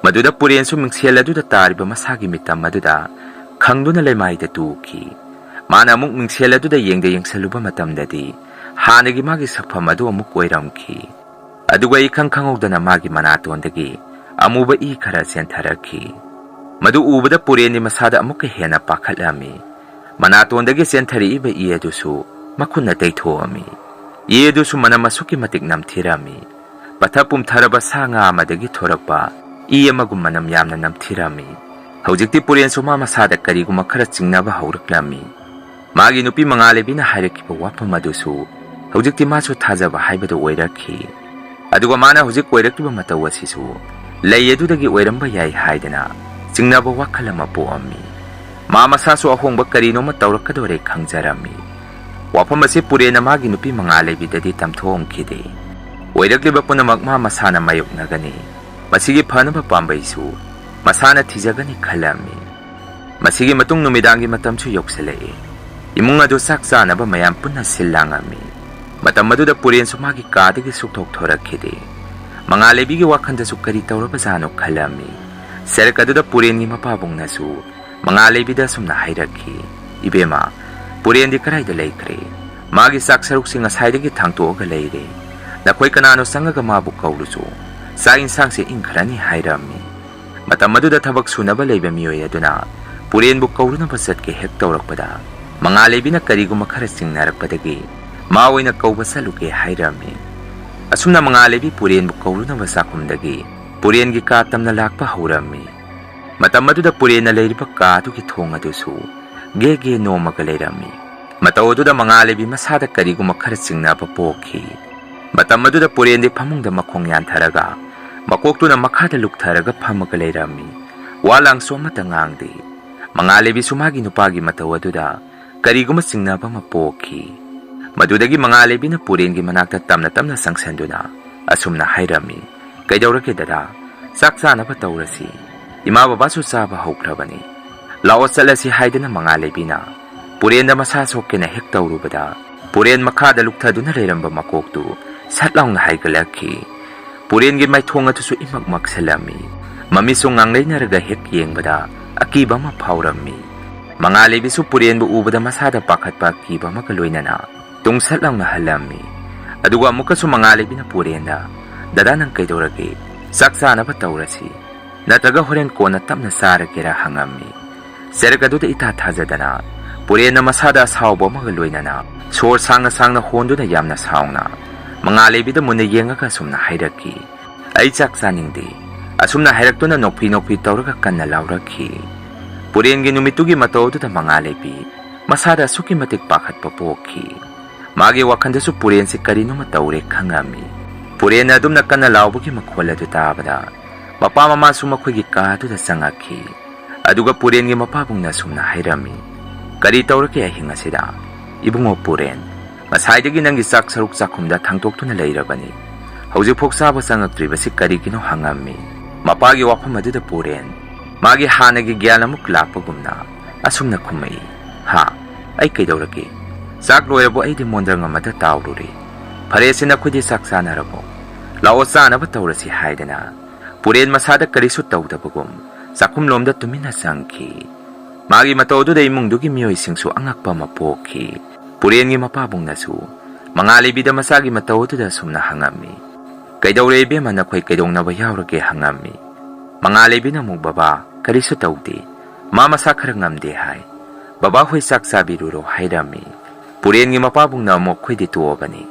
ꯃꯗꯨꯗ ꯄꯨꯔꯦꯟꯁꯨ ꯃꯤꯡꯁꯦꯜ ꯑꯗꯨꯗ ꯇꯥꯔꯤꯕ ꯃꯁꯥꯒꯤ ꯃꯤꯇꯝ ꯑꯗꯨꯗ ꯈꯪꯗꯨꯅ ꯂꯩꯃꯥꯏꯗ ꯇꯨꯈꯤ꯫ ꯃꯥꯅ ꯑꯃꯨꯛ ꯃꯤꯡꯁꯦꯜ ꯑꯗꯨꯗ ꯌꯦꯡꯗ ꯌꯦꯡꯁꯜꯂꯨꯕ ꯃꯇꯝꯗꯗꯤ ꯍꯥꯟꯅꯒꯤ ꯃꯥꯒꯤ ꯁꯛꯐꯝ ꯑꯗꯨ ꯑꯃꯨꯛ ꯑꯣꯏꯔꯝꯈꯤ꯫ ꯑꯗꯨꯒ ꯏꯈꯪ ꯈꯪꯍꯧꯗꯅ ꯃꯥꯒꯤ ꯃꯅꯥꯇꯣꯟꯗꯒꯤ ꯑꯃꯨꯕ ꯏ ꯈꯔ ꯆꯦꯟꯊꯔꯛꯈꯤ꯫ ꯃꯗꯨ ꯎꯕꯗ ꯄꯨꯔꯦꯟꯗꯤ ꯃꯁꯥꯗ ꯑꯃꯨꯛꯀ ꯍꯦꯟꯅ ꯄꯥꯈꯠꯂꯝꯃꯤ꯫ ꯃꯅꯥꯇꯣꯟꯗꯒꯤ ꯆꯦꯟꯊꯔꯛꯏꯕ ꯏ ꯑꯗꯨꯁꯨ ꯃꯈꯨꯠꯅ ꯇꯩꯊꯣꯛꯑꯝꯃꯤ꯫ ꯏ ꯑꯗꯨꯁꯨ ꯃꯅꯝ ꯑꯁꯨꯛꯀꯤ ꯃꯇꯤꯛ ꯅꯝꯊꯤꯔꯝꯃꯤ꯫ ꯄꯠꯊ ꯄꯨꯝꯊꯔꯕ ꯁꯥ ꯉꯥ ꯑꯃꯗꯒꯤ ꯊꯣꯔꯛꯄ ꯏ ꯑꯃꯒꯨꯝ ꯃꯅꯝ ꯌꯥꯝꯅ ꯅꯝꯊꯤꯔꯝꯃꯤ꯫ ꯍꯧꯖꯤꯛꯇꯤ ꯄꯨꯔꯦꯟꯁꯨ ꯃꯥ ꯃꯁꯥꯗ ꯀꯔꯤꯒꯨꯝꯕ ꯈꯔ ꯆꯤꯡꯅꯕ ꯍꯧꯔꯛꯂꯝꯃꯤ꯫ ꯃꯥꯒꯤ ꯅꯨꯄꯤ ꯃꯉꯥ ꯂꯩꯕꯤꯅ ꯍꯥꯏꯔꯛꯈꯤꯕ ꯋꯥꯐꯝ ꯑꯗꯨꯁꯨ ꯍꯧꯖꯤꯛꯇꯤ ꯃꯥꯁꯨ ꯊꯥꯖꯕ ꯍꯥꯏꯕꯗꯨ ꯑꯣꯏꯔꯛꯈꯤ꯫ ꯑꯗꯨꯒ ꯃꯥꯅ ꯍꯧꯖꯤꯛ ꯑꯣꯏꯔꯛꯂꯤꯕ ꯃꯇꯧ ꯑꯁꯤꯁꯨ ꯂꯩ ꯑꯗꯨꯗꯒꯤ ꯑꯣꯏꯔꯝꯕ ꯌꯥꯏ ꯍꯥꯏꯗꯅ ꯆꯤꯡꯅꯕ ꯋꯥꯈꯜ ꯑꯃ ꯄꯣꯛꯑꯝꯃꯤ꯫ ꯃꯥ ꯃꯁꯥꯁꯨ ꯑꯍꯣꯡꯕ ꯀꯔꯤꯅꯣꯃ ꯇꯧꯔꯛꯀꯗꯣꯔꯦ ꯈꯪꯖꯔꯝꯃꯤ꯫ ꯋꯥꯐꯝ ꯑꯁꯤ ꯄꯨꯔꯦꯟꯅ ꯃꯥꯒꯤ ꯅꯨꯄꯤ ꯃꯉꯥ ꯂꯩꯕꯤꯗꯗꯤ ꯇꯝꯊꯣꯛꯑꯝꯈꯤꯗꯦ꯫ ꯑꯣꯏꯔꯛꯂꯤꯕ ꯄꯨꯝꯅꯃꯛ ꯃꯥ ꯃꯁꯥꯅ ꯃꯥꯌꯣꯛꯅꯒꯅꯤ꯫ ꯃꯁꯤꯒꯤ ꯐꯅꯕ ꯄꯥꯝꯕꯩꯁꯨ ꯃꯁꯥꯅ ꯊꯤꯖꯒꯅꯤ ꯈꯜꯂꯝꯃꯤ꯫ ꯃꯁꯤꯒꯤ ꯃꯇꯨꯡ ꯅꯨꯃꯤꯗꯥꯡꯒꯤ ꯃꯇꯝꯁꯨ ꯌꯧꯁꯤꯜꯂꯛꯏ꯫ ꯏꯃꯨꯡ ꯑꯗꯨ ꯆꯥꯛ ꯆꯥꯅꯕ ꯃꯌꯥꯝ ꯄꯨꯟꯅ ꯁꯤꯜ ꯂꯥꯡꯉꯝꯃꯤ꯫ ꯃꯇꯝ ꯑꯗꯨꯗ ꯄꯨꯔꯦꯟꯁꯨ ꯃꯥꯒꯤ ꯀꯥꯗꯒꯤ ꯁꯨꯛꯊꯣꯛ ꯊꯣꯔꯛꯈꯤꯗꯦ꯫ ꯃꯉꯥ ꯂꯩꯕꯤꯒꯤ ꯋꯥꯈꯜꯗꯁꯨ ꯀꯔꯤ ꯇꯧꯔꯕꯖꯥꯠꯅꯣ ꯈꯜꯂꯝꯃꯤ꯫ ꯆꯔꯛ ꯑꯗꯨꯗ ꯄꯨꯔꯦꯟꯒꯤ ꯃꯄꯥꯕꯨꯡꯅꯁꯨ ꯃꯉꯥꯂꯩꯕꯤꯗ ꯑꯁꯨꯝꯅ ꯍꯥꯏꯔꯛꯈꯤ, "ꯏꯕꯦꯝꯃ, ꯄꯨꯔꯦꯟꯗꯤ ꯀꯗꯥꯏꯗ ꯂꯩꯈ꯭ꯔꯦ? ꯃꯥꯒꯤ ꯆꯥꯛ ꯁꯔꯨꯛꯁꯤ ꯉꯁꯥꯏꯗꯒꯤ ꯊꯥꯡꯇꯣꯛꯑꯒ ꯂꯩꯔꯦ꯫ ꯅꯈꯣꯏ ꯀꯅꯥꯅꯣ ꯆꯪꯉꯒ ꯃꯥꯕꯨ ꯀꯧꯔꯨꯆꯣ꯫ ꯆꯥꯛ ꯏꯟꯁꯥꯡꯁꯦ ꯏꯪꯈ꯭ꯔꯅꯤ" ꯍꯥꯏꯔꯝꯃꯤ꯫ ꯃꯇꯝ ꯑꯗꯨꯗ ꯊꯕꯛ ꯁꯨꯅꯕ ꯂꯩꯕ ꯃꯤꯑꯣꯏ ꯑꯗꯨꯅ ꯄꯨꯔꯦꯟꯕꯨ ꯀꯧꯔꯨꯅꯕ ꯆꯠꯀꯦ ꯍꯦꯛ ꯇꯧꯔꯛꯄꯗ, ꯃꯉꯥꯂꯩꯕꯤꯅ ꯀꯔꯤꯒꯨꯝꯕ ꯈꯔ ꯆꯤꯡꯅꯔꯛꯄꯗꯒꯤ ꯃꯥ ꯑꯣꯏꯅ ꯀꯧꯕ ꯆꯠꯂꯨꯒꯦ ꯍꯥꯏꯔꯝꯃꯤ꯫ ꯑꯁꯨꯝꯅ ꯃꯉꯥꯂꯩꯕꯤ ꯄꯨꯔꯦꯟꯕꯨ ꯀꯧꯔꯨꯅꯕ ꯆꯥꯛꯈꯨꯝꯗꯒꯤ ꯄꯨꯔꯦꯟꯒꯤ ꯀꯥ ꯇꯝꯅ ꯂꯥꯛꯄ ꯍꯧꯔꯝꯃꯤ꯫ ꯃꯇꯝ ꯑꯗꯨꯗ ꯄꯨꯔꯦꯟꯅ ꯂꯩꯔꯤꯕ ꯀꯥ ꯑꯗꯨꯒꯤ ꯊꯣꯡ ꯑꯗꯨꯁꯨ ꯒꯦ ꯒꯦ ꯅꯣꯝꯃꯒ ꯂꯩꯔꯝꯃꯤ꯫ ꯃꯇꯧ ꯑꯗꯨꯗ ꯃꯉꯥꯂꯩꯕꯤ ꯃꯁꯥꯗ ꯀꯔꯤꯒꯨꯝꯕ ꯈꯔ ꯆꯤꯡꯅꯕ ꯄꯣꯛꯈꯤ꯫ ꯃꯇꯝ ꯑꯗꯨꯗ ꯄꯨꯔꯦꯟꯗꯤ ꯐꯃꯨꯡꯗ ꯃꯈꯣꯡ ꯌꯥꯟꯊꯔꯒ ꯃꯀꯣꯛꯇꯨꯅ ꯃꯈꯥꯗ ꯂꯨꯛꯊꯔꯒ ꯐꯝꯃꯒ ꯂꯩꯔꯝꯃꯤ꯫ ꯋꯥ ꯂꯥꯡꯁꯨ ꯑꯃꯠꯇ ꯉꯥꯡꯗꯦ꯫ ꯃꯉꯥꯂꯩꯕꯤꯁꯨ ꯃꯥꯒꯤ ꯅꯨꯄꯥꯒꯤ ꯃꯇꯧ ꯑꯗꯨꯗ ꯀꯔꯤꯒꯨꯝꯕ ꯆꯤꯡꯅꯕ ꯑꯃ ꯄꯣꯛꯈꯤ꯫ ꯃꯗꯨꯗꯒꯤ ꯃꯉꯥꯂꯩꯕꯤꯅ ꯄꯨꯔꯦꯟꯒꯤ ꯃꯅꯥꯛꯇ ꯇꯞꯅ ꯇꯞꯅ ꯆꯪꯁꯤꯟꯗꯨꯅ ꯑꯁꯨꯝꯅ ꯍꯥꯏꯔꯝꯃꯤ, "ꯀꯩꯗꯧꯔꯒꯦ ꯗꯗꯥ? ꯆꯥꯛ ꯆꯥꯅꯕ ꯇꯧꯔꯁꯤ꯫ ꯏꯃꯥ ꯕꯕꯥꯁꯨ ꯆꯥꯕ ꯍꯧꯈ꯭ꯔꯕꯅꯤ꯫ ꯂꯥꯛꯑꯣ ꯆꯠꯂꯁꯤ" ꯍꯥꯏꯗꯨꯅ ꯃꯉꯥꯂꯩꯕꯤꯅ ꯄꯨꯔꯦꯟꯗ ꯃꯁꯥ ꯁꯣꯛꯀꯦꯅ ꯍꯦꯛ ꯇꯧꯔꯨꯕꯗ, ꯄꯨꯔꯦꯟ ꯃꯈꯥꯗ ꯂꯨꯛꯊꯗꯨꯅ ꯂꯩꯔꯝꯕ ꯃꯀꯣꯛꯇꯨ ꯁꯠ ꯂꯥꯎꯅ ꯍꯥꯏꯒꯠꯂꯛꯈꯤ꯫ ꯄꯨꯔꯦꯟꯒꯤ ꯃꯥꯏꯊꯣꯡ ꯑꯗꯨꯁꯨ ꯏꯃꯛ ꯃꯛꯁꯜꯂꯝꯃꯤ꯫ ꯃꯃꯤꯠꯁꯨ ꯉꯥꯡꯂꯩꯅꯔꯒ ꯍꯦꯛ ꯌꯦꯡꯕꯗ ꯑꯀꯤꯕ ꯑꯃ ꯐꯥꯎꯔꯝꯃꯤ꯫ ꯃꯉꯥꯂꯩꯕꯤꯁꯨ ꯄꯨꯔꯦꯟꯕꯨ ꯎꯕꯗ ꯃꯁꯥꯗ ꯄꯥꯈꯠꯄ ꯑꯀꯤꯕ ꯑꯃꯒ ꯂꯣꯏꯅꯅ ꯇꯨꯡꯁꯠ ꯂꯥꯎꯅ ꯍꯜꯂꯝꯃꯤ꯫ ꯑꯗꯨꯒ ꯑꯃꯨꯛꯀꯁꯨ ꯃꯉꯥꯂꯩꯕꯤꯅ ꯄꯨꯔꯦꯟꯗ, "ꯗꯗꯥ, ꯅꯪ ꯀꯩꯗꯧꯔꯒꯦ? ꯆꯥꯛ ꯆꯥꯅꯕ ꯇꯧꯔꯁꯤ꯫ ꯅꯠꯇ꯭ꯔꯒ ꯍꯣꯔꯦꯟ ꯀꯣꯟꯅ ꯇꯞꯅ ꯆꯥꯔꯒꯦꯔꯥ?" ꯍꯪꯉꯝꯃꯤ꯫ ꯆꯔꯛ ꯑꯗꯨꯗ ꯏꯊꯥ ꯊꯥꯖꯗꯅ ꯄꯨꯔꯦꯟꯅ ꯃꯁꯥꯗ ꯑꯁꯥꯎꯕ ꯑꯃꯒ ꯂꯣꯏꯅꯅ ꯁꯣꯔ ꯁꯥꯡꯅ ꯁꯥꯡꯅ ꯍꯣꯟꯗꯨꯅ ꯌꯥꯝꯅ ꯁꯥꯎꯅ ꯃꯉꯥꯂꯩꯕꯤꯗ ꯃꯨꯟꯅ ꯌꯦꯡꯉꯒ ꯑꯁꯨꯝꯅ ꯍꯥꯏꯔꯛꯈꯤ, "ꯑꯩ ꯆꯥꯛ ꯆꯥꯅꯤꯡꯗꯦ"꯫ ꯑꯁꯨꯝꯅ ꯍꯥꯏꯔꯛꯇꯨꯅ ꯅꯣꯛꯐꯤ ꯅꯣꯛꯐꯤ ꯇꯧꯔꯒ ꯀꯟꯅ ꯂꯥꯎꯔꯛꯈꯤ꯫ ꯄꯨꯔꯦꯟꯒꯤ ꯅꯨꯃꯤꯠꯇꯨꯒꯤ ꯃꯇꯧ ꯑꯗꯨꯗ ꯃꯉꯥꯂꯩꯕꯤ ꯃꯁꯥꯗ ꯑꯁꯨꯛꯀꯤ ꯃꯇꯤꯛ ꯄꯥꯈꯠꯄ ꯄꯣꯛꯈꯤ꯫ ꯃꯥꯒꯤ ꯋꯥꯈꯜꯗꯁꯨ ꯄꯨꯔꯦꯟꯁꯤ ꯀꯔꯤꯅꯣꯃ ꯇꯧꯔꯦ ꯈꯪꯉꯝꯃꯤ꯫ ꯄꯨꯔꯦꯟꯅ ꯑꯗꯨꯝꯅ ꯀꯟꯅ ꯂꯥꯎꯕꯒꯤ ꯃꯈꯣꯜ ꯑꯗꯨ ꯇꯥꯕꯗ ꯃꯄꯥ ꯃꯃꯥꯁꯨ ꯃꯈꯣꯏꯒꯤ ꯀꯥ ꯑꯗꯨꯗ ꯆꯪꯉꯛꯈꯤ꯫ ꯑꯗꯨꯒ ꯄꯨꯔꯦꯟꯒꯤ ꯃꯄꯥꯕꯨꯡꯅ ꯑꯁꯨꯝꯅ ꯍꯥꯏꯔꯝꯃꯤ, "ꯀꯔꯤ ꯇꯧꯔꯒꯦ ꯑꯍꯤꯡ ꯑꯁꯤꯗ? ꯏꯕꯨꯡꯉꯣ ꯄꯨꯔꯦꯟ, ꯉꯁꯥꯏꯗꯒꯤ ꯅꯪꯒꯤ ꯆꯥꯛ ꯁꯔꯨꯛ ꯆꯥꯛꯈꯨꯝꯗ ꯊꯥꯡꯇꯣꯛꯇꯨꯅ ꯂꯩꯔꯕꯅꯤ꯫ ꯍꯧꯖꯤꯛꯐꯥꯎ ꯆꯥꯕ ꯆꯪꯉꯛꯇ꯭ꯔꯤꯕꯁꯤ ꯀꯔꯤꯒꯤꯅꯣ?" ꯍꯪꯉꯝꯃꯤ꯫ ꯃꯄꯥꯒꯤ ꯋꯥꯐꯝ ꯑꯗꯨꯗ ꯄꯨꯔꯦꯟ ꯃꯥꯒꯤ ꯍꯥꯟꯅꯒꯤ ꯒ꯭ꯌꯥꯟ ꯑꯃꯨꯛ ꯂꯥꯛꯄꯒꯨꯝꯅ ꯑꯁꯨꯝꯅ ꯈꯨꯝꯃꯛꯏ, "ꯍꯥ, ꯑꯩ ꯀꯩꯗꯧꯔꯒꯦ? ꯆꯥꯛ ꯂꯣꯏꯔꯕꯣ? ꯑꯩꯗꯤ ꯃꯣꯟꯗ꯭ꯔꯪ ꯑꯃꯗ ꯇꯥꯎꯔꯨꯔꯦ꯫ ꯐꯔꯦꯁꯦ, ꯅꯈꯣꯏꯗꯤ ꯆꯥꯛ ꯆꯥꯅꯔꯕꯣ? ꯂꯥꯛꯑꯣ, ꯆꯥꯅꯕ ꯇꯧꯔꯁꯤ" ꯍꯥꯏꯗꯅ ꯄꯨꯔꯦꯟ ꯃꯁꯥꯗ ꯀꯔꯤꯁꯨ ꯇꯧꯗꯕꯒꯨꯝ ꯆꯥꯛꯈꯨꯝꯂꯣꯝꯗ ꯇꯨꯃꯤꯟꯅ ꯆꯪꯈꯤ꯫ ꯃꯥꯒꯤ ꯃꯇꯧ ꯑꯗꯨꯗ ꯏꯃꯨꯡꯗꯨꯒꯤ ꯃꯤꯑꯣꯏꯁꯤꯡꯁꯨ ꯑꯉꯛꯄ ꯑꯃ ꯄꯣꯛꯈꯤ꯫ ꯄꯨꯔꯦꯟꯒꯤ ꯃꯄꯥꯕꯨꯡꯅꯁꯨ, ꯃꯉꯥꯜꯂꯩꯕꯤꯗ ꯃꯆꯥꯒꯤ ꯃꯇꯧ ꯑꯗꯨꯗ ꯑꯁꯨꯝꯅ ꯍꯪꯉꯝꯃꯤ, "ꯀꯩꯗꯧꯔꯦ ꯏꯕꯦꯝꯃ, ꯅꯈꯣꯏ ꯀꯩꯗꯧꯅꯕ ꯌꯥꯎꯔꯒꯦ?" ꯍꯪꯉꯝꯃꯤ꯫ ꯃꯉꯥꯜꯂꯩꯕꯤꯅ ꯑꯃꯨꯛ, "ꯕꯕꯥ, ꯀꯔꯤꯁꯨ ꯇꯧꯗꯦ, ꯃꯥ ꯃꯁꯥ ꯈꯔ ꯉꯝꯗꯦ ꯍꯥꯏ, ꯕꯕꯥ ꯍꯣꯏ ꯆꯥꯛ ꯆꯥꯕꯤꯔꯨꯔꯣ" ꯍꯥꯏꯔꯝꯃꯤ꯫ ꯄꯨꯔꯦꯟꯒꯤ ꯃꯄꯥꯕꯨꯡꯅ ꯑꯃꯨꯛ, "ꯑꯩꯈꯣꯏꯗꯤ ꯇꯣꯛꯑꯕꯅꯤ,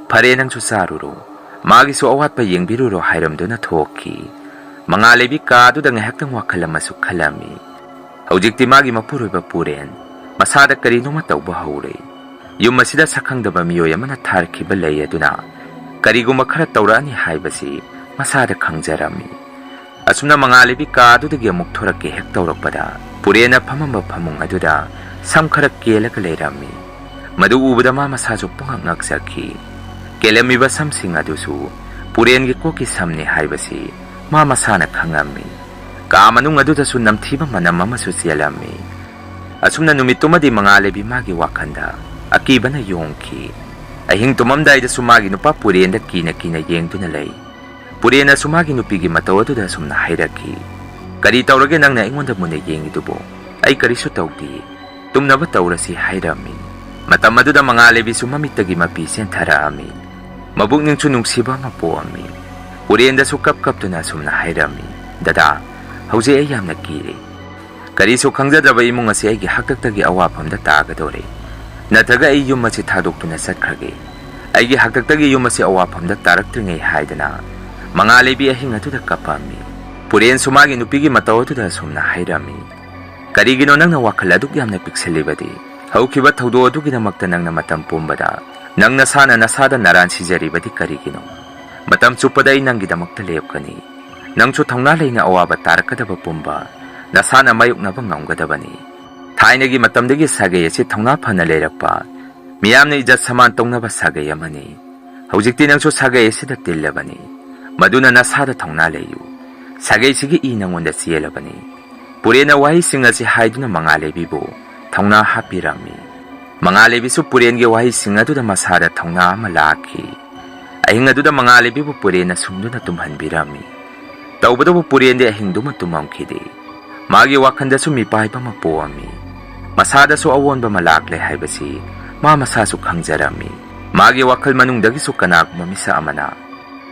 ꯐꯔꯦ, ꯅꯪꯁꯨ ꯆꯥꯔꯨꯔꯣ, ꯃꯥꯒꯤꯁꯨ ꯑꯋꯥꯠꯄ ꯌꯦꯡꯕꯤꯔꯨꯔꯣ" ꯍꯥꯏꯔꯝꯗꯨꯅ ꯊꯣꯛꯈꯤ꯫ ꯃꯉꯥꯜꯂꯩꯕꯤ ꯀꯥꯗꯨꯗ ꯉꯥꯏꯍꯥꯛꯇꯪ ꯋꯥꯈꯜ ꯑꯃꯁꯨ ꯈꯜꯂꯝꯃꯤ꯫ ꯍꯧꯖꯤꯛꯇꯤ ꯃꯥꯒꯤ ꯃꯄꯨꯔꯣꯏꯕ ꯄꯨꯔꯦꯟ ꯃꯁꯥꯗ ꯀꯔꯤꯅꯣꯃ ꯇꯧꯕ ꯍꯧꯔꯦ꯫ ꯌꯨꯝ ꯑꯁꯤꯗ ꯁꯛꯈꯪꯗꯕ ꯃꯤꯑꯣꯏ ꯑꯃꯅ ꯊꯥꯔꯛꯈꯤꯕ ꯂꯩ ꯑꯗꯨꯅ ꯀꯔꯤꯒꯨꯝꯕ ꯈꯔ ꯇꯧꯔꯛꯑꯅꯤ ꯍꯥꯏꯕꯁꯤ ꯃꯁꯥꯗ ꯈꯪꯖꯔꯝꯃꯤ꯫ ꯑꯁꯨꯝꯅ ꯃꯉꯥꯜꯂꯩꯕꯤ ꯀꯥꯗꯨꯗꯒꯤ ꯑꯃꯨꯛ ꯊꯣꯔꯛꯀꯦ ꯍꯦꯛ ꯇꯧꯔꯛꯄꯗ, ꯄꯨꯔꯦꯟꯅ ꯐꯝꯃꯝꯕ ꯐꯃꯨꯡ ꯑꯗꯨꯗ ꯁꯝ ꯈꯔ ꯀꯦꯜꯂꯒ ꯂꯩꯔꯝꯃꯤ꯫ ꯃꯗꯨ ꯎꯕꯗ ꯃꯥ ꯃꯁꯥꯁꯨ ꯄꯨꯡꯉꯛ ꯉꯛꯆꯈꯤ꯫ ꯀꯦꯜꯂꯝꯃꯤꯕ ꯁꯝꯁꯤꯡ ꯑꯗꯨꯁꯨ ꯄꯨꯔꯦꯟꯒꯤ ꯀꯣꯛꯀꯤ ꯁꯝꯅꯤ ꯍꯥꯏꯕꯁꯤ ꯃꯥ ꯃꯁꯥꯅ ꯈꯪꯉꯝꯃꯤ꯫ ꯀꯥ ꯃꯅꯨꯡ ꯑꯗꯨꯗꯁꯨ ꯅꯝꯊꯤꯕ ꯃꯅꯝ ꯑꯃꯁꯨ ꯆꯦꯜꯂꯝꯃꯤ꯫ ꯑꯁꯨꯝꯅ ꯅꯨꯃꯤꯠꯇꯨꯃꯗꯤ ꯃꯉꯥꯜꯂꯩꯕꯤ ꯃꯥꯒꯤ ꯋꯥꯈꯜꯗ ꯑꯀꯤꯕꯅ ꯌꯣꯝꯈꯤ꯫ ꯑꯍꯤꯡ ꯇꯨꯝꯃꯝꯗꯥꯏꯗꯁꯨ ꯃꯥꯒꯤ ꯅꯨꯄꯥ ꯄꯨꯔꯦꯟꯗ ꯀꯤꯅ ꯀꯤꯅ ꯌꯦꯡꯗꯨꯅ ꯂꯩ꯫ ꯄꯨꯔꯦꯟꯅꯁꯨ ꯃꯥꯒꯤ ꯅꯨꯄꯤꯒꯤ ꯃꯇꯧ ꯑꯗꯨꯗ ꯑꯁꯨꯝꯅ ꯍꯥꯏꯔꯛꯈꯤ, "ꯀꯔꯤ ꯇꯧꯔꯒꯦ ꯅꯪꯅ ꯑꯩꯉꯣꯟꯗ ꯃꯨꯟꯅ ꯌꯦꯡꯉꯤꯗꯨꯕꯨ? ꯑꯩ ꯀꯔꯤꯁꯨ ꯇꯧꯗꯤꯌꯦ꯫ ꯇꯨꯝꯅꯕ ꯇꯧꯔꯁꯤ" ꯍꯥꯏꯔꯝꯃꯤ꯫ ꯃꯇꯝ ꯑꯗꯨꯗ ꯃꯉꯥꯜꯂꯩꯕꯤꯁꯨ ꯃꯃꯤꯠꯇꯒꯤ ꯃꯄꯤ ꯆꯦꯟꯊꯔꯛꯑꯝꯃꯤ꯫ ꯃꯕꯨꯛꯅꯤꯡꯁꯨ ꯅꯨꯡꯁꯤꯕ ꯑꯃ ꯄꯣꯛꯑꯝꯃꯤ꯫ ꯄꯨꯔꯦꯟꯗꯁꯨ ꯀꯞ ꯀꯞꯇꯨꯅ ꯑꯁꯨꯝꯅ ꯍꯥꯏꯔꯝꯃꯤ, "ꯗꯗꯥ, ꯍꯧꯖꯤꯛ ꯑꯩ ꯌꯥꯝꯅ ꯀꯤꯔꯦ꯫ ꯀꯔꯤꯁꯨ ꯈꯪꯖꯗ꯭ꯔꯕ ꯏꯃꯨꯡ ꯑꯁꯤ ꯑꯩꯒꯤ ꯍꯥꯛꯇꯛꯇꯒꯤ ꯑꯋꯥꯐꯝꯗ ꯇꯥꯒꯗꯧꯔꯦ꯫ ꯅꯠꯇ꯭ꯔꯒ ꯑꯩ ꯌꯨꯝ ꯑꯁꯤ ꯊꯥꯗꯣꯛꯇꯨꯅ ꯆꯠꯈ꯭ꯔꯒꯦ꯫ ꯑꯩꯒꯤ ꯍꯥꯛꯇꯛꯇꯒꯤ ꯌꯨꯝ ꯑꯁꯤ ꯑꯋꯥꯐꯝꯗ ꯇꯥꯔꯛꯇ꯭ꯔꯤꯉꯩ" ꯍꯥꯏꯗꯅ ꯃꯉꯥꯜꯂꯩꯕꯤ ꯑꯍꯤꯡ ꯑꯗꯨꯗ ꯀꯞꯄꯝꯃꯤ꯫ ꯄꯨꯔꯦꯟꯁꯨ ꯃꯥꯒꯤ ꯅꯨꯄꯤꯒꯤ ꯃꯇꯧ ꯑꯗꯨꯗ ꯑꯁꯨꯝꯅ ꯍꯥꯏꯔꯝꯃꯤ, "ꯀꯔꯤꯒꯤꯅꯣ ꯅꯪꯅ ꯋꯥꯈꯜ ꯑꯗꯨꯛ ꯌꯥꯝꯅ ꯄꯤꯛꯁꯜꯂꯤꯕꯗꯤ? ꯍꯧꯈꯤꯕ ꯊꯧꯗꯣꯛ ꯑꯗꯨꯒꯤꯗꯃꯛꯇ ꯅꯪꯅ ꯃꯇꯝ ꯄꯨꯝꯕꯗ ꯅꯪ ꯅꯁꯥꯅ ꯅꯁꯥꯗ ꯅꯔꯥꯟ ꯁꯤꯖꯔꯤꯕꯗꯤ ꯀꯔꯤꯒꯤꯅꯣ? ꯃꯇꯝ ꯆꯨꯞꯄꯗ ꯑꯩ ꯅꯪꯒꯤꯗꯃꯛꯇ ꯂꯦꯞꯀꯅꯤ꯫ ꯅꯪꯁꯨ ꯊꯧꯅꯥ ꯂꯩꯅ ꯑꯋꯥꯕ ꯇꯥꯔꯛꯀꯗꯕ ꯄꯨꯝꯕ ꯅꯁꯥꯅ ꯃꯥꯌꯣꯛꯅꯕ ꯉꯝꯒꯗꯕꯅꯤ꯫ ꯊꯥꯏꯅꯒꯤ ꯃꯇꯝꯗꯒꯤ ꯁꯥꯒꯩ ꯑꯁꯤ ꯊꯧꯅꯥ ꯐꯅ ꯂꯩꯔꯛꯄ, ꯃꯤꯌꯥꯝꯅ ꯏꯖꯠ ꯁꯃꯥꯟ ꯇꯧꯅꯕ ꯁꯥꯒꯩ ꯑꯃꯅꯤ꯫ ꯍꯧꯖꯤꯛꯇꯤ ꯅꯪꯁꯨ ꯁꯥꯒꯩ ꯑꯁꯤꯗ ꯇꯤꯜꯂꯕꯅꯤ꯫ ꯃꯗꯨꯅ ꯅꯁꯥꯗ ꯊꯧꯅꯥ ꯂꯩꯌꯨ꯫ ꯁꯥꯒꯩꯁꯤꯒꯤ ꯏ ꯅꯪꯉꯣꯟꯗ ꯆꯦꯜꯂꯕꯅꯤ꯫" ꯄꯨꯔꯦꯟꯅ ꯋꯥꯍꯩꯁꯤꯡ ꯑꯁꯤ ꯍꯥꯏꯗꯨꯅ ꯃꯉꯥꯜꯂꯩꯕꯤꯕꯨ ꯊꯧꯅꯥ ꯍꯥꯞꯄꯤꯔꯝꯃꯤ꯫ ꯃꯉꯥꯜꯂꯩꯕꯤꯁꯨ ꯄꯨꯔꯦꯟꯒꯤ ꯋꯥꯍꯩꯁꯤꯡ ꯑꯗꯨꯗ ꯃꯁꯥꯗ ꯊꯧꯅꯥ ꯑꯃ ꯂꯥꯛꯈꯤ꯫ ꯑꯍꯤꯡ ꯑꯗꯨꯗ ꯃꯉꯥꯜꯂꯩꯕꯤꯕꯨ ꯄꯨꯔꯦꯟꯅ ꯁꯨꯝꯗꯨꯅ ꯇꯨꯝꯍꯟꯕꯤꯔꯝꯃꯤ꯫ ꯇꯧꯕꯇꯕꯨ ꯄꯨꯔꯦꯟꯗꯤ ꯑꯍꯤꯡꯗꯨꯃ ꯇꯨꯝꯃꯝꯈꯤꯗꯦ꯫ ꯃꯥꯒꯤ ꯋꯥꯈꯜꯗꯁꯨ ꯃꯤꯄꯥꯏꯕ ꯑꯃ ꯄꯣꯛꯑꯝꯃꯤ꯫ ꯃꯁꯥꯗꯁꯨ ꯑꯑꯣꯟꯕ ꯑꯃ ꯂꯥꯛꯂꯦ ꯍꯥꯏꯕꯁꯤ ꯃꯥ ꯃꯁꯥꯁꯨ ꯈꯪꯖꯔꯝꯃꯤ꯫ ꯃꯥꯒꯤ ꯋꯥꯈꯜ ꯃꯅꯨꯡꯗꯒꯤꯁꯨ ꯀꯅꯥꯒꯨꯝꯕ ꯃꯤꯁꯛ ꯑꯃꯅ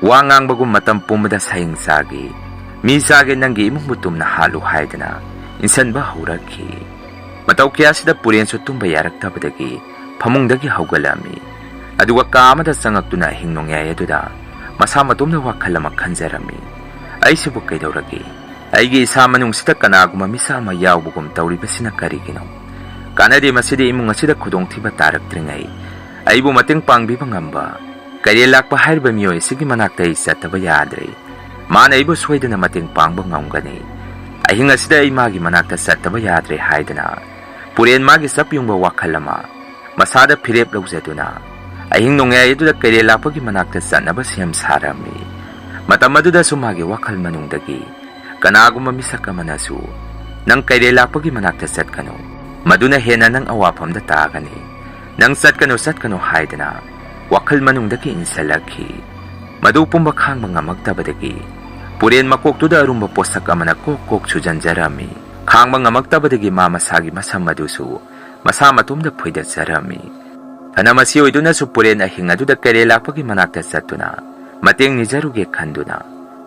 ꯋꯥ ꯉꯥꯡꯕꯒꯨꯝ ꯃꯇꯝ ꯄꯨꯝꯕꯗ "ꯁꯌꯦꯡ ꯆꯥꯒꯦ, ꯃꯤ ꯆꯥꯒꯦ, ꯅꯪꯒꯤ ꯏꯃꯨꯡꯕꯨ ꯇꯨꯝꯅ ꯍꯥꯠꯂꯨ" ꯍꯥꯏꯗꯅ ꯏꯟꯁꯤꯟꯕ ꯍꯧꯔꯛꯈꯤ꯫ ꯃꯇꯧ ꯀꯌꯥꯁꯤꯗ ꯄꯨꯔꯦꯟꯁꯨ ꯇꯨꯝꯕ ꯌꯥꯔꯛꯇꯕꯗꯒꯤ ꯐꯃꯨꯡꯗꯒꯤ ꯍꯧꯒꯠꯂꯝꯃꯤ꯫ ꯑꯗꯨꯒ ꯀꯥ ꯑꯃꯗ ꯆꯪꯉꯛꯇꯨꯅ ꯑꯍꯤꯡ ꯅꯣꯡꯌꯥꯏ ꯑꯗꯨꯗ ꯃꯁꯥ ꯃꯇꯣꯝꯗ ꯋꯥꯈꯜ ꯑꯃ ꯈꯟꯖꯔꯝꯃꯤ꯫ "ꯑꯩꯁꯤꯕꯨ ꯀꯩꯗꯧꯔꯒꯦ? ꯑꯩꯒꯤ ꯏꯁꯥ ꯃꯅꯨꯡꯁꯤꯗ ꯀꯅꯥꯒꯨꯝꯕ ꯃꯤꯁꯛ ꯑꯃ ꯌꯥꯎꯕꯒꯨꯝ ꯇꯧꯔꯤꯕꯁꯤꯅ ꯀꯔꯤꯒꯤꯅꯣ? ꯀꯥꯟꯅꯗꯦ, ꯃꯁꯤꯗꯤ ꯏꯃꯨꯡ ꯑꯁꯤꯗ ꯈꯨꯗꯣꯡꯊꯤꯕ ꯇꯥꯔꯛꯇ꯭ꯔꯤꯉꯩ ꯑꯩꯕꯨ ꯃꯇꯦꯡ ꯄꯥꯡꯕꯤꯕ ꯉꯝꯕ ꯀꯩꯔꯦꯜ ꯂꯥꯛꯄ ꯍꯥꯏꯔꯤꯕ ꯃꯤꯑꯣꯏ ꯑꯁꯤꯒꯤ ꯃꯅꯥꯛꯇ ꯑꯩ ꯆꯠꯇꯕ ꯌꯥꯗ꯭ꯔꯦ꯫ ꯃꯥꯅ ꯑꯩꯕꯨ ꯁꯣꯏꯗꯅ ꯃꯇꯦꯡ ꯄꯥꯡꯕ ꯉꯝꯒꯅꯤ꯫ ꯑꯍꯤꯡ ꯑꯁꯤꯗ ꯑꯩ ꯃꯥꯒꯤ ꯃꯅꯥꯛꯇ ꯆꯠꯇꯕ ꯌꯥꯗ꯭ꯔꯦ" ꯍꯥꯏꯗꯅ ꯄꯨꯔꯦꯟ ꯃꯥꯒꯤ ꯆꯞ ꯌꯨꯡꯕ ꯋꯥꯈꯜ ꯑꯃ ꯃꯁꯥꯗ ꯐꯤꯔꯦꯞ ꯂꯧꯖꯗꯨꯅ ꯑꯍꯤꯡ ꯅꯣꯡꯌꯥꯏ ꯑꯗꯨꯗ ꯀꯩꯔꯦꯜ ꯂꯥꯛꯄꯒꯤ ꯃꯅꯥꯛꯇ ꯆꯠꯅꯕ ꯁꯦꯝ ꯁꯥꯔꯝꯃꯤ꯫ ꯃꯇꯝ ꯑꯗꯨꯗꯁꯨ ꯃꯥꯒꯤ ꯋꯥꯈꯜ ꯃꯅꯨꯡꯗꯒꯤ ꯀꯅꯥꯒꯨꯝꯕ ꯃꯤꯁꯛ ꯑꯃꯅꯁꯨ "ꯅꯪ ꯀꯩꯔꯦꯜ ꯂꯥꯛꯄꯒꯤ ꯃꯅꯥꯛꯇ ꯆꯠꯀꯅꯨ, ꯃꯗꯨꯅ ꯍꯦꯟꯅ ꯅꯪ ꯑꯋꯥꯐꯝꯗ ꯇꯥꯒꯅꯤ, ꯅꯪ ꯆꯠꯀꯅꯨ, ꯆꯠꯀꯅꯨ" ꯍꯥꯏꯗꯅ ꯋꯥꯈꯜ ꯃꯅꯨꯡꯗꯒꯤ ꯏꯟꯁꯤꯜꯂꯛꯈꯤ꯫ ꯃꯗꯨ ꯄꯨꯝꯕ ꯈꯥꯡꯕ ꯉꯝꯃꯛꯇꯕꯗꯒꯤ ꯄꯨꯔꯦꯟ ꯃꯀꯣꯛꯇꯨꯗ ꯑꯔꯨꯝꯕ ꯄꯣꯠꯁꯛ ꯑꯃꯅ ꯀꯣꯛ ꯀꯣꯛ ꯁꯨꯖꯟꯖꯔꯝꯃꯤ꯫ ꯈꯥꯡꯕ ꯉꯝꯃꯛꯇꯕꯗꯒꯤ ꯃꯥ ꯃꯁꯥꯒꯤ ꯃꯁꯝ ꯑꯗꯨꯁꯨ ꯃꯁꯥ ꯃꯇꯣꯝꯗ ꯐꯣꯏꯗꯠꯆꯔꯝꯃꯤ꯫ ꯐꯅ ꯃꯁꯤ ꯑꯣꯏꯗꯨꯅꯁꯨ ꯄꯨꯔꯦꯟ ꯑꯍꯤꯡ ꯑꯗꯨꯗ ꯀꯩꯔꯦꯜ ꯂꯥꯛꯄꯒꯤ ꯃꯅꯥꯛꯇ ꯆꯠꯇꯨꯅ ꯃꯇꯦꯡ ꯅꯤꯖꯔꯨꯒꯦ ꯈꯟꯗꯨꯅ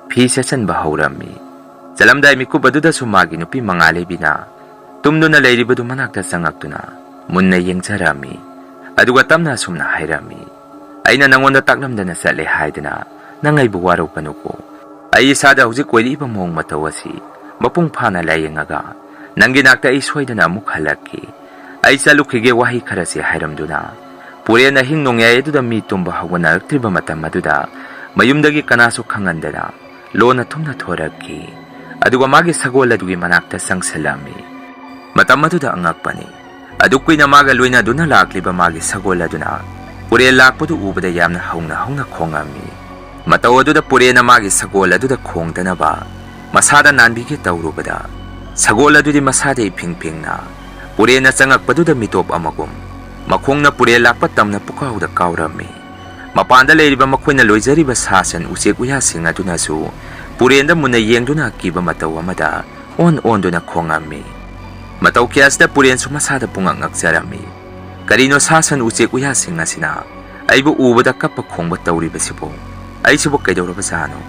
ꯐꯤ ꯁꯦꯠꯆꯟꯕ ꯍꯧꯔꯝꯃꯤ꯫ ꯆꯠꯂꯝꯗꯥꯏ ꯃꯤꯀꯨꯞ ꯑꯗꯨꯗꯁꯨ ꯃꯥꯒꯤ ꯅꯨꯄꯤ ꯃꯉꯥ ꯂꯩꯕꯤꯅ ꯇꯨꯝꯗꯨꯅ ꯂꯩꯔꯤꯕꯗꯨ ꯃꯅꯥꯛꯇ ꯆꯪꯉꯛꯇꯨꯅ ꯃꯨꯟꯅ ꯌꯦꯡꯖꯔꯝꯃꯤ꯫ ꯑꯗꯨꯒ ꯇꯞꯅ ꯑꯁꯨꯝꯅ ꯍꯥꯏꯔꯝꯃꯤ, "ꯑꯩꯅ ꯅꯪꯉꯣꯟꯗ ꯇꯥꯛꯂꯝꯗꯅ ꯆꯠꯂꯦ ꯍꯥꯏꯗꯅ ꯅꯪ ꯑꯩꯕꯨ ꯋꯥꯔꯧꯒꯅꯨꯀꯣ꯫ ꯑꯩ ꯏꯁꯥꯗ ꯍꯧꯖꯤꯛ ꯑꯣꯏꯔꯛꯏꯕ ꯃꯑꯣꯡ ꯃꯇꯧ ꯑꯁꯤ ꯃꯄꯨꯡ ꯐꯥꯅ ꯂꯥꯌꯦꯡꯉꯒ ꯅꯪꯒꯤ ꯅꯥꯛꯇ ꯑꯩ ꯁꯣꯏꯗꯅ ꯑꯃꯨꯛ ꯍꯜꯂꯛꯀꯦ꯫ ꯑꯩ ꯆꯠꯂꯨꯈꯤꯒꯦ" ꯋꯥꯍꯩ ꯈꯔꯁꯤ ꯍꯥꯏꯔꯝꯗꯨꯅ ꯄꯨꯔꯦꯟ ꯑꯍꯤꯡ ꯅꯣꯡꯌꯥꯏ ꯑꯗꯨꯗ ꯃꯤ ꯇꯨꯝꯕ ꯍꯧꯒꯠꯅꯔꯛꯇ꯭ꯔꯤꯕ ꯃꯇꯝ ꯑꯗꯨꯗ ꯃꯌꯨꯝꯗꯒꯤ ꯀꯅꯥꯁꯨ ꯈꯪꯍꯟꯗꯅ ꯂꯣꯟꯅ ꯊꯨꯝꯅ ꯊꯣꯔꯛꯈꯤ꯫ ꯑꯗꯨꯒ ꯃꯥꯒꯤ ꯁꯒꯣꯜ ꯑꯗꯨꯒꯤ ꯃꯅꯥꯛꯇ ꯆꯪꯁꯤꯜꯂꯝꯃꯤ꯫ ꯃꯇꯝ ꯑꯗꯨꯗ ꯑꯉꯛꯄꯅꯤ꯫ ꯑꯗꯨꯛ ꯀꯨꯏꯅ ꯃꯥꯒ ꯂꯣꯏꯅꯗꯨꯅ ꯂꯥꯛꯂꯤꯕ ꯃꯥꯒꯤ ꯁꯒꯣꯜ ꯑꯗꯨꯅ ꯄꯨꯔꯦꯜ ꯂꯥꯛꯄꯗꯨ ꯎꯕꯗ ꯌꯥꯝꯅ ꯍꯧꯅ ꯍꯧꯅ ꯈꯣꯡꯉꯝꯃꯤ꯫ ꯃꯇꯧ ꯑꯗꯨꯗ ꯄꯨꯔꯦꯟꯅ ꯃꯥꯒꯤ ꯁꯒꯣꯜ ꯑꯗꯨꯗ ꯈꯣꯡꯗꯅꯕ ꯃꯁꯥꯗ ꯅꯥꯟꯕꯤꯒꯦ ꯇꯧꯔꯨꯕꯗ, ꯁꯒꯣꯜ ꯑꯗꯨꯗꯤ ꯃꯁꯥꯗ ꯏꯐꯤꯡ ꯐꯤꯡꯅ ꯄꯨꯔꯦꯟꯅ ꯆꯪꯉꯛꯄꯗꯨꯗ ꯃꯤꯇꯣꯞ ꯑꯃꯒꯨꯝ ꯃꯈꯣꯡꯅ ꯄꯨꯔꯦꯜ ꯂꯥꯛꯄ ꯇꯝꯅ ꯄꯨꯀꯥꯎꯗ ꯀꯥꯎꯔꯝꯃꯤ꯫ ꯃꯄꯥꯟꯗ ꯂꯩꯔꯤꯕ ꯃꯈꯣꯏꯅ ꯂꯣꯏꯖꯔꯤꯕ ꯁꯥ ꯁꯟ ꯎꯆꯦꯛ ꯎꯌꯥꯁꯤꯡ ꯑꯗꯨꯅꯁꯨ ꯄꯨꯔꯦꯟꯗ ꯃꯨꯟꯅ ꯌꯦꯡꯗꯨꯅ ꯑꯀꯤꯕ ꯃꯇꯧ ꯑꯃꯗ ꯑꯣꯟ ꯑꯣꯟꯗꯨꯅ ꯈꯣꯡꯉꯝꯃꯤ꯫ ꯃꯇꯧ ꯀꯌꯥꯁꯤꯗ ꯄꯨꯔꯦꯟꯁꯨ ꯃꯁꯥꯗ ꯄꯨꯡꯉꯛ ꯉꯛꯆꯔꯝꯃꯤ꯫ ꯀꯔꯤꯅꯣ ꯁꯥ ꯁꯟ ꯎꯆꯦꯛ ꯎꯌꯥꯁꯤꯡ ꯑꯁꯤꯅ ꯑꯩꯕꯨ ꯎꯕꯗ ꯀꯞꯄ ꯈꯣꯡꯕ ꯇꯧꯔꯤꯕꯁꯤꯕꯨ? ꯑꯩꯁꯤꯕꯨ ꯀꯩꯗꯧꯔꯕꯖꯥꯠꯅꯣ?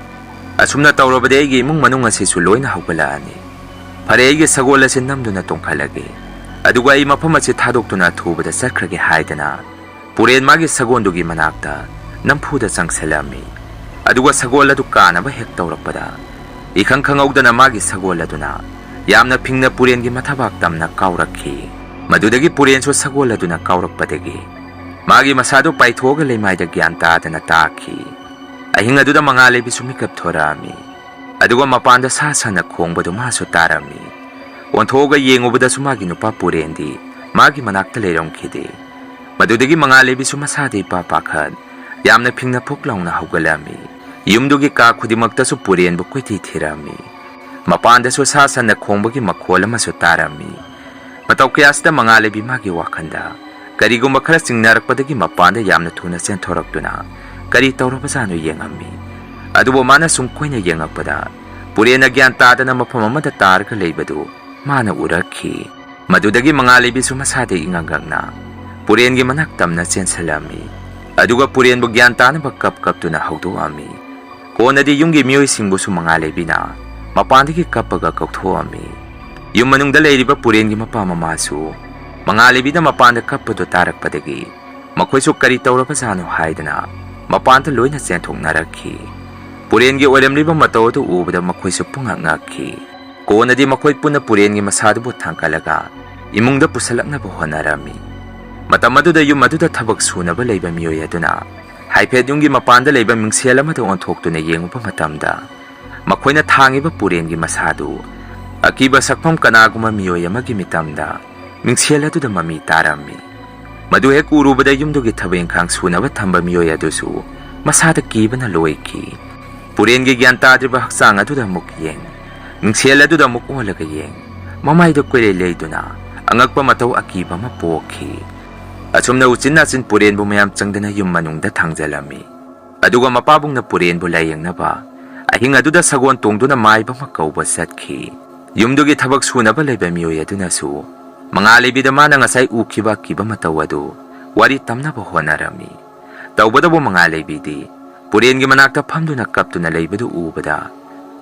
ꯑꯁꯨꯝꯅ ꯇꯧꯔꯕꯗꯤ ꯑꯩꯒꯤ ꯏꯃꯨꯡ ꯃꯅꯨꯡ ꯑꯁꯤꯁꯨ ꯂꯣꯏꯅ ꯍꯧꯒꯠꯂꯛꯑꯅꯤ꯫ ꯐꯔꯦ, ꯑꯩꯒꯤ ꯁꯒꯣꯜ ꯑꯁꯤ ꯅꯝꯗꯨꯅ ꯇꯣꯡꯈꯠꯂꯒꯦ, ꯑꯗꯨꯒ ꯑꯩ ꯃꯐꯝ ꯑꯁꯤ ꯊꯥꯗꯣꯛꯇꯨꯅ ꯑꯊꯨꯕꯗ ꯆꯠꯈ꯭ꯔꯒꯦ ꯍꯥꯏꯗꯅ ꯄꯨꯔꯦꯟ ꯃꯥꯒꯤ ꯁꯒꯣꯜꯗꯨꯒꯤ ꯃꯅꯥꯛꯇ ꯅꯝꯐꯨꯗ ꯆꯪꯁꯤꯜꯂꯝꯃꯤ꯫ ꯑꯗꯨꯒ ꯁꯒꯣꯜ ꯑꯗꯨ ꯀꯥꯅꯕ ꯍꯦꯛ ꯇꯧꯔꯛꯄꯗ, ꯏꯈꯪ ꯈꯪꯍꯧꯗꯅ ꯃꯥꯒꯤ ꯁꯒꯣꯜ ꯑꯗꯨꯅ ꯌꯥꯝꯅ ꯐꯤꯡꯅ ꯄꯨꯔꯦꯟꯒꯤ ꯃꯊꯕꯥꯛ ꯇꯝꯅ ꯀꯥꯎꯔꯛꯈꯤ꯫ ꯃꯗꯨꯗꯒꯤ ꯄꯨꯔꯦꯟꯁꯨ ꯁꯒꯣꯜ ꯑꯗꯨꯅ ꯀꯥꯎꯔꯛꯄꯗꯒꯤ ꯃꯥꯒꯤ ꯃꯁꯥꯗꯨ ꯄꯥꯏꯊꯣꯛꯑꯒ ꯂꯩꯃꯥꯏꯗ ꯒ꯭ꯌꯥꯟ ꯇꯥꯗꯅ ꯇꯥꯈꯤ꯫ ꯑꯍꯤꯡ ꯑꯗꯨꯗ ꯃꯉꯥꯂꯩꯕꯤꯁꯨ ꯃꯤꯀꯞ ꯊꯣꯔꯛꯑꯝꯃꯤ꯫ ꯑꯗꯨꯒ ꯃꯄꯥꯟꯗ ꯁꯥ ꯁꯟꯅ ꯈꯣꯡꯕꯗꯨ ꯃꯥꯁꯨ ꯇꯥꯔꯝꯃꯤ꯫ ꯑꯣꯟꯊꯣꯛꯑꯒ ꯌꯦꯡꯉꯨꯕꯗꯁꯨ ꯃꯥꯒꯤ ꯅꯨꯄꯥ ꯄꯨꯔꯦꯟꯗꯤ ꯃꯥꯒꯤ ꯃꯅꯥꯛꯇ ꯂꯩꯔꯝꯈꯤꯗꯦ꯫ ꯃꯗꯨꯗꯒꯤ ꯃꯉꯥꯂꯩꯕꯤꯁꯨ ꯃꯁꯥꯗ ꯏꯄꯥ ꯄꯥꯈꯠ, ꯌꯥꯝꯅ ꯐꯤꯡꯅ ꯐꯨꯛ ꯂꯥꯎꯅ ꯍꯧꯒꯠꯂꯝꯃꯤ꯫ ꯌꯨꯝꯗꯨꯒꯤ ꯀꯥ ꯈꯨꯗꯤꯡꯃꯛꯇꯁꯨ ꯄꯨꯔꯦꯟꯕꯨ ꯀꯣꯏꯊꯤ ꯊꯤꯔꯝꯃꯤ꯫ ꯃꯄꯥꯟꯗꯁꯨ ꯁꯥ ꯁꯟꯅ ꯈꯣꯡꯕꯒꯤ ꯃꯈꯣꯜ ꯑꯃꯁꯨ ꯇꯥꯔꯝꯃꯤ꯫ ꯃꯇꯧ ꯀꯌꯥꯁꯤꯗ ꯃꯉꯥꯂꯩꯕꯤ ꯃꯥꯒꯤ ꯋꯥꯈꯜꯗ ꯀꯔꯤꯒꯨꯝꯕ ꯈꯔ ꯆꯤꯡꯅꯔꯛꯄꯗꯒꯤ ꯃꯄꯥꯟꯗ ꯌꯥꯝꯅ ꯊꯨꯅ ꯆꯦꯟꯊꯣꯔꯛꯇꯨꯅ ꯀꯔꯤ ꯇꯧꯔꯕꯖꯥꯠꯅꯣ ꯌꯦꯡꯉꯝꯃꯤ꯫ ꯑꯗꯨꯕꯨ ꯃꯥꯅ ꯁꯨꯝ ꯀꯣꯏꯅ ꯌꯦꯡꯉꯛꯄꯗ ꯄꯨꯔꯦꯟꯅ ꯒ꯭ꯌꯥꯟ ꯇꯥꯗꯅ ꯃꯐꯝ ꯑꯃꯗ ꯇꯥꯔꯒ ꯂꯩꯕꯗꯨ ꯃꯥꯅ ꯎꯔꯛꯈꯤ꯫ ꯃꯗꯨꯗꯒꯤ ꯃꯉꯥꯂꯩꯕꯤꯁꯨ ꯃꯁꯥꯗ ꯏꯉꯛ ꯉꯛꯅ ꯄꯨꯔꯦꯟꯒꯤ ꯃꯅꯥꯛ ꯇꯝꯅ ꯆꯦꯟꯁꯤꯜꯂꯝꯃꯤ꯫ ꯑꯗꯨꯒ ꯄꯨꯔꯦꯟꯕꯨ ꯒ꯭ꯌꯥꯟ ꯇꯥꯅꯕ ꯀꯞ ꯀꯞꯇꯨꯅ ꯍꯧꯗꯣꯛꯑꯝꯃꯤ꯫ ꯀꯣꯟꯅꯗꯤ ꯌꯨꯝꯒꯤ ꯃꯤꯑꯣꯏꯁꯤꯡꯕꯨꯁꯨ ꯃꯉꯥꯂꯩꯕꯤꯅ ꯃꯄꯥꯟꯗꯒꯤ ꯀꯞꯄꯒ ꯀꯧꯊꯣꯛꯑꯝꯃꯤ꯫ ꯌꯨꯝ ꯃꯅꯨꯡꯗ ꯂꯩꯔꯤꯕ ꯄꯨꯔꯦꯟꯒꯤ ꯃꯄꯥ ꯃꯃꯥꯁꯨ ꯃꯉꯥꯂꯩꯕꯤꯅ ꯃꯄꯥꯟꯗ ꯀꯞꯄꯗꯨ ꯇꯥꯔꯛꯄꯗꯒꯤ ꯃꯈꯣꯏꯁꯨ ꯀꯔꯤ ꯇꯧꯔꯕꯖꯥꯠꯅꯣ ꯍꯥꯏꯗꯅ ꯃꯄꯥꯟꯗ ꯂꯣꯏꯅ ꯆꯦꯟꯊꯣꯛꯅꯔꯛꯈꯤ꯫ ꯄꯨꯔꯦꯟꯒꯤ ꯑꯣꯏꯔꯝꯂꯤꯕ ꯃꯇꯧ ꯑꯗꯨ ꯎꯕꯗ ꯃꯈꯣꯏꯁꯨ ꯄꯨꯡꯉꯛ ꯉꯛꯈꯤ꯫ ꯀꯣꯟꯅꯗꯤ ꯃꯈꯣꯏ ꯄꯨꯟꯅ ꯄꯨꯔꯦꯟꯒꯤ ꯃꯁꯥꯗꯨꯕꯨ ꯊꯥꯡꯒꯠꯂꯒ ꯏꯃꯨꯡꯗ ꯄꯨꯁꯜꯂꯛꯅꯕ ꯍꯣꯠꯅꯔꯝꯃꯤ꯫ ꯃꯇꯝ ꯑꯗꯨꯗ ꯌꯨꯝ ꯑꯗꯨꯗ ꯊꯕꯛ ꯁꯨꯅꯕ ꯂꯩꯕ ꯃꯤꯑꯣꯏ ꯑꯗꯨꯅ ꯍꯥꯏꯐꯦꯠ ꯌꯨꯝꯒꯤ ꯃꯄꯥꯟꯗ ꯂꯩꯕ ꯃꯤꯡꯁꯦꯜ ꯑꯃꯗ ꯑꯣꯟꯊꯣꯛꯇꯨꯅ ꯌꯦꯡꯉꯨꯕ ꯃꯇꯝꯗ, ꯃꯈꯣꯏꯅ ꯊꯥꯡꯉꯤꯕ ꯄꯨꯔꯦꯟꯒꯤ ꯃꯁꯥꯗꯨ ꯑꯀꯤꯕ ꯁꯛꯐꯝ ꯀꯅꯥꯒꯨꯝꯕ ꯃꯤꯑꯣꯏ ꯑꯃꯒꯤ ꯃꯤꯇꯝꯗ ꯃꯤꯡꯁꯦꯜ ꯑꯗꯨꯗ ꯃꯃꯤ ꯇꯥꯔꯝꯃꯤ꯫ ꯃꯗꯨ ꯍꯦꯛ ꯎꯔꯨꯕꯗ ꯌꯨꯝꯗꯨꯒꯤ ꯊꯕꯛ ꯏꯪꯈꯥꯡ ꯁꯨꯅꯕ ꯊꯝꯕ ꯃꯤꯑꯣꯏ ꯑꯗꯨꯁꯨ ꯃꯁꯥꯗ ꯀꯤꯕꯅ ꯂꯣꯏꯈꯤ꯫ ꯄꯨꯔꯦꯟꯒꯤ ꯒ꯭ꯌꯥꯟ ꯇꯥꯗ꯭ꯔꯤꯕ ꯍꯛꯆꯥꯡ ꯑꯗꯨꯗ ꯑꯃꯨꯛ ꯌꯦꯡ, ꯃꯤꯡꯁꯦꯜ ꯑꯗꯨꯗ ꯑꯃꯨꯛ ꯑꯣꯜꯂꯒ ꯌꯦꯡ, ꯃꯃꯥꯏꯗ ꯀꯣꯏꯂꯩ ꯂꯩꯗꯨꯅ ꯑꯉꯛꯄ ꯃꯇꯧ ꯑꯀꯤꯕ ꯑꯃ ꯄꯣꯛꯈꯤ꯫ ꯑꯁꯨꯝꯅ ꯎꯆꯤꯟ ꯅꯥꯆꯤꯟ ꯄꯨꯔꯦꯟꯕꯨ ꯃꯌꯥꯝ ꯆꯪꯗꯅ ꯌꯨꯝ ꯃꯅꯨꯡꯗ ꯊꯥꯡꯖꯜꯂꯝꯃꯤ꯫ ꯑꯗꯨꯒ ꯃꯄꯥꯕꯨꯡꯅ ꯄꯨꯔꯦꯟꯕꯨ ꯂꯥꯌꯦꯡꯅꯕ ꯑꯍꯤꯡ ꯑꯗꯨꯗ ꯁꯒꯣꯜ ꯇꯣꯡꯗꯨꯅ ꯃꯥꯏꯕ ꯑꯃ ꯀꯧꯕ ꯆꯠꯈꯤ꯫ ꯌꯨꯝꯗꯨꯒꯤ ꯊꯕꯛ ꯁꯨꯅꯕ ꯂꯩꯕ ꯃꯤꯑꯣꯏ ꯑꯗꯨꯅꯁꯨ ꯃꯉꯥꯜꯂꯩꯕꯤꯗ ꯃꯥꯅ ꯉꯁꯥꯏ ꯎꯈꯤꯕ ꯑꯀꯤꯕ ꯃꯇꯧ ꯑꯗꯨ ꯋꯥꯔꯤ ꯇꯝꯅꯕ ꯍꯣꯠꯅꯔꯝꯃꯤ꯫ ꯇꯧꯕꯇꯕꯨ ꯃꯉꯥꯜꯂꯩꯕꯤꯗꯤ ꯄꯨꯔꯦꯟꯒꯤ ꯃꯅꯥꯛꯇ ꯐꯝꯗꯨꯅ ꯀꯞꯇꯨꯅ ꯂꯩꯕꯗꯨ ꯎꯕꯗ,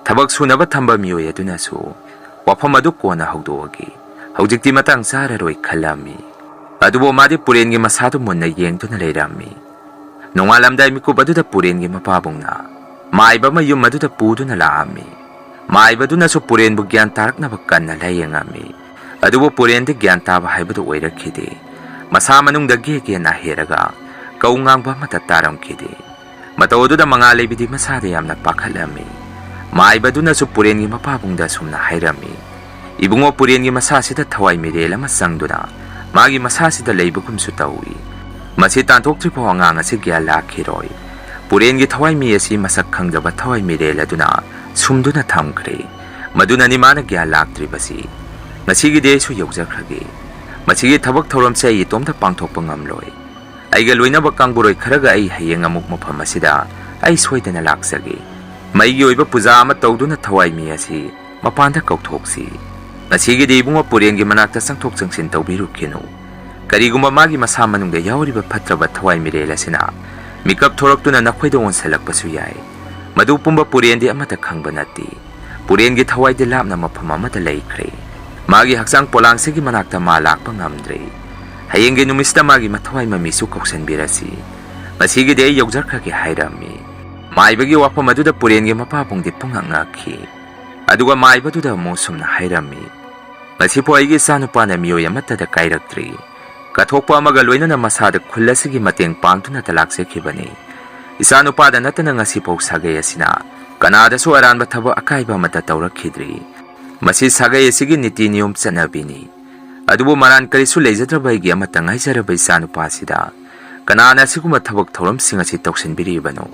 ꯊꯕꯛ ꯁꯨꯅꯕ ꯊꯝꯕ ꯃꯤꯑꯣꯏ ꯑꯗꯨꯅꯁꯨ ꯋꯥꯐꯝ ꯑꯗꯨ ꯀꯣꯟꯅ ꯍꯧꯗꯣꯛꯑꯒꯦ, ꯍꯧꯖꯤꯛꯇꯤ ꯃꯇꯥꯡ ꯆꯥꯔꯔꯣꯏ ꯈꯜꯂꯝꯃꯤ꯫ ꯑꯗꯨꯕꯨ ꯃꯥꯗꯤ ꯄꯨꯔꯦꯟꯒꯤ ꯃꯁꯥꯗꯨ ꯃꯨꯟꯅ ꯌꯦꯡꯗꯨꯅ ꯂꯩꯔꯝꯃꯤ꯫ ꯅꯣꯡꯉꯥꯜꯂꯝꯗꯥꯏ ꯃꯤꯀꯨꯞ ꯑꯗꯨꯗ ꯄꯨꯔꯦꯟꯒꯤ ꯃꯄꯥꯕꯨꯡꯅ ꯃꯥꯏꯕ ꯑꯃ ꯌꯨꯝ ꯑꯗꯨꯗ ꯄꯨꯗꯨꯅ ꯂꯥꯛꯑꯝꯃꯤ꯫ ꯃꯥꯏꯕꯗꯨꯅꯁꯨ ꯄꯨꯔꯦꯟꯕꯨ ꯒ꯭ꯌꯥꯟ ꯇꯥꯔꯛꯅꯕ ꯀꯟꯅ ꯂꯥꯌꯦꯡꯉꯝꯃꯤ꯫ ꯑꯗꯨꯕꯨ ꯄꯨꯔꯦꯟꯗꯤ ꯒ꯭ꯌꯥꯟ ꯇꯥꯕ ꯍꯥꯏꯕꯗꯨ ꯑꯣꯏꯔꯛꯈꯤꯗꯦ꯫ ꯃꯁꯥ ꯃꯅꯨꯡꯗ ꯒꯦ ꯒꯦ ꯅꯥꯍꯦꯔꯒ ꯀꯧ ꯉꯥꯡꯕ ꯑꯃꯠꯇ ꯇꯥꯔꯝꯈꯤꯗꯦ꯫ ꯃꯇꯧ ꯑꯗꯨꯗ ꯃꯉꯥꯜꯂꯩꯕꯤꯗꯤ ꯃꯁꯥꯗ ꯌꯥꯝꯅ ꯄꯥꯈꯠꯂꯝꯃꯤ꯫ ꯃꯥꯏꯕꯗꯨꯅꯁꯨ ꯄꯨꯔꯦꯟꯒꯤ ꯃꯄꯥꯕꯨꯡꯗ ꯑꯁꯨꯝꯅ ꯍꯥꯏꯔꯝꯃꯤ, "ꯏꯕꯨꯡꯉꯣ, ꯄꯨꯔꯦꯟꯒꯤ ꯃꯁꯥꯁꯤꯗ ꯊꯋꯥꯏ ꯃꯤꯔꯦꯜ ꯑꯃ ꯆꯪꯗꯨꯅ ꯃꯥꯒꯤ ꯃꯁꯥꯁꯤꯗ ꯂꯩꯕꯒꯨꯝꯁꯨ ꯇꯧꯏ꯫ ꯃꯁꯤ ꯇꯥꯟꯊꯣꯛꯇ꯭ꯔꯤꯐꯥꯎ ꯑꯉꯥꯡ ꯑꯁꯤ ꯒ꯭ꯌꯥꯟ ꯂꯥꯛꯈꯤꯔꯣꯏ꯫ ꯄꯨꯔꯦꯟꯒꯤ ꯊꯋꯥꯏ ꯃꯤ ꯑꯁꯤ ꯃꯁꯛ ꯈꯪꯗꯕ ꯊꯋꯥꯏ ꯃꯤꯔꯦꯜ ꯑꯗꯨꯅ ꯁꯨꯝꯗꯨꯅ ꯊꯝꯈ꯭ꯔꯦ꯫ ꯃꯗꯨꯅꯅꯤ ꯃꯥꯅ ꯒ꯭ꯌꯥꯟ ꯂꯥꯛꯇ꯭ꯔꯤꯕꯁꯤ꯫ ꯉꯁꯤꯒꯤꯗꯤ ꯑꯩꯁꯨ ꯌꯧꯖꯈ꯭ꯔꯒꯦ꯫ ꯃꯁꯤꯒꯤ ꯊꯕꯛ ꯊꯧꯔꯝꯁꯦ ꯑꯩ ꯏꯇꯣꯝꯇ ꯄꯥꯡꯊꯣꯛꯄ ꯉꯝꯂꯣꯏ꯫ ꯑꯩꯒ ꯂꯣꯏꯅꯕ ꯀꯥꯡꯕꯨꯔꯣꯏ ꯈꯔꯒ ꯑꯩ ꯍꯌꯦꯡ ꯑꯃꯨꯛ ꯃꯐꯝ ꯑꯁꯤꯗ ꯑꯩ ꯁꯣꯏꯗꯅ ꯂꯥꯛꯆꯒꯦ꯫ ꯃꯩꯒꯤ ꯑꯣꯏꯕ ꯄꯨꯖꯥ ꯑꯃ ꯇꯧꯗꯨꯅ ꯊꯋꯥꯏ ꯃꯤ ꯑꯁꯤ ꯃꯄꯥꯟꯗ ꯀꯧꯊꯣꯛꯁꯤ꯫ ꯉꯁꯤꯒꯤꯗꯤ ꯏꯕꯨꯡꯉꯣ ꯄꯨꯔꯦꯟꯒꯤ ꯃꯅꯥꯛꯇ ꯆꯪꯊꯣꯛ ꯆꯪꯁꯤꯟ ꯇꯧꯕꯤꯔꯨꯈꯤꯅꯨ꯫ ꯀꯔꯤꯒꯨꯝꯕ ꯃꯥꯒꯤ ꯃꯁꯥ ꯃꯅꯨꯡꯗ ꯌꯥꯎꯔꯤꯕ ꯐꯠꯇ꯭ꯔꯕ ꯊꯋꯥꯏ ꯃꯤꯔꯦꯜ ꯑꯁꯤꯅ ꯃꯤꯀꯞ ꯊꯣꯔꯛꯇꯨꯅ ꯅꯈꯣꯏꯗ ꯑꯣꯟꯁꯤꯜꯂꯛꯄꯁꯨ ꯌꯥꯏ꯫ ꯃꯗꯨ ꯄꯨꯝꯕ ꯄꯨꯔꯦꯟꯗꯤ ꯑꯃꯠꯇ ꯈꯪꯕ ꯅꯠꯇꯦ꯫ ꯄꯨꯔꯦꯟꯒꯤ ꯊꯋꯥꯏꯗꯤ ꯂꯥꯞꯅ ꯃꯐꯝ ꯑꯃꯗ ꯂꯩꯈ꯭ꯔꯦ꯫ ꯃꯥꯒꯤ ꯍꯛꯆꯥꯡ ꯄꯣꯂꯥꯡꯁꯤꯒꯤ ꯃꯅꯥꯛꯇ ꯃꯥ ꯂꯥꯛꯄ ꯉꯝꯗ꯭ꯔꯦ꯫ ꯍꯌꯦꯡꯒꯤ ꯅꯨꯃꯤꯠꯁꯤꯗ ꯃꯥꯒꯤ ꯃꯊꯋꯥꯏ ꯃꯃꯤꯁꯨ ꯀꯧꯁꯟꯕꯤꯔꯁꯤ꯫ ꯉꯁꯤꯒꯤꯗꯤ ꯑꯩ ꯌꯧꯖꯈ꯭ꯔꯒꯦ" ꯍꯥꯏꯔꯝꯃꯤ꯫ ꯃꯥꯏꯕꯒꯤ ꯋꯥꯐꯝ ꯑꯗꯨꯗ ꯄꯨꯔꯦꯟꯒꯤ ꯃꯄꯥꯕꯨꯡꯗꯤ ꯄꯨꯡꯉꯛ ꯉꯛꯈꯤ꯫ ꯑꯗꯨꯒ ꯃꯥꯏꯕꯗꯨꯗ ꯑꯃꯨꯛ ꯁꯨꯝꯅ ꯍꯥꯏꯔꯝꯃꯤ, "ꯉꯁꯤꯐꯥꯎ ꯑꯩꯒꯤ ꯏꯆꯥꯅꯨꯄꯥꯅ ꯃꯤꯑꯣꯏ ꯑꯃꯠꯇꯗ ꯀꯥꯏꯔꯛꯇ꯭ꯔꯤ꯫ ꯀꯠꯊꯣꯛꯄ ꯑꯃꯒ ꯂꯣꯏꯅꯅ ꯃꯁꯥꯗ ꯈꯨꯜ ꯑꯁꯤꯒꯤ ꯃꯇꯦꯡ ꯄꯥꯡꯗꯨꯅꯇ ꯂꯥꯛꯆꯈꯤꯕꯅꯤ꯫ ꯏꯆꯥꯅꯨꯄꯥꯗ ꯅꯠꯇꯅ ꯉꯁꯤꯐꯥꯎ ꯁꯥꯒꯩ ꯑꯁꯤꯅ ꯀꯅꯥꯗꯁꯨ ꯑꯔꯥꯟꯕ ꯊꯕꯛ ꯑꯀꯥꯏꯕ ꯑꯃꯠꯇ ꯇꯧꯔꯛꯈꯤꯗ꯭ꯔꯤ꯫ ꯃꯁꯤ ꯁꯥꯒꯩ ꯑꯁꯤꯒꯤ ꯅꯤꯇꯤ ꯅꯤꯌꯣꯝ ꯆꯠꯅꯕꯤꯅꯤ꯫ ꯑꯗꯨꯕꯨ ꯃꯔꯥꯟ ꯀꯔꯤꯁꯨ ꯂꯩꯖꯗ꯭ꯔꯕ ꯑꯩꯒꯤ ꯑꯃꯠꯇ ꯉꯥꯏꯖꯔꯕ ꯏꯆꯥꯅꯨꯄꯥꯁꯤꯗ ꯀꯅꯥꯅ ꯑꯁꯤꯒꯨꯝꯕ ꯊꯕꯛ ꯊꯧꯔꯝꯁꯤꯡ ꯑꯁꯤ ꯇꯧꯁꯤꯟꯕꯤꯔꯤꯕꯅꯣ?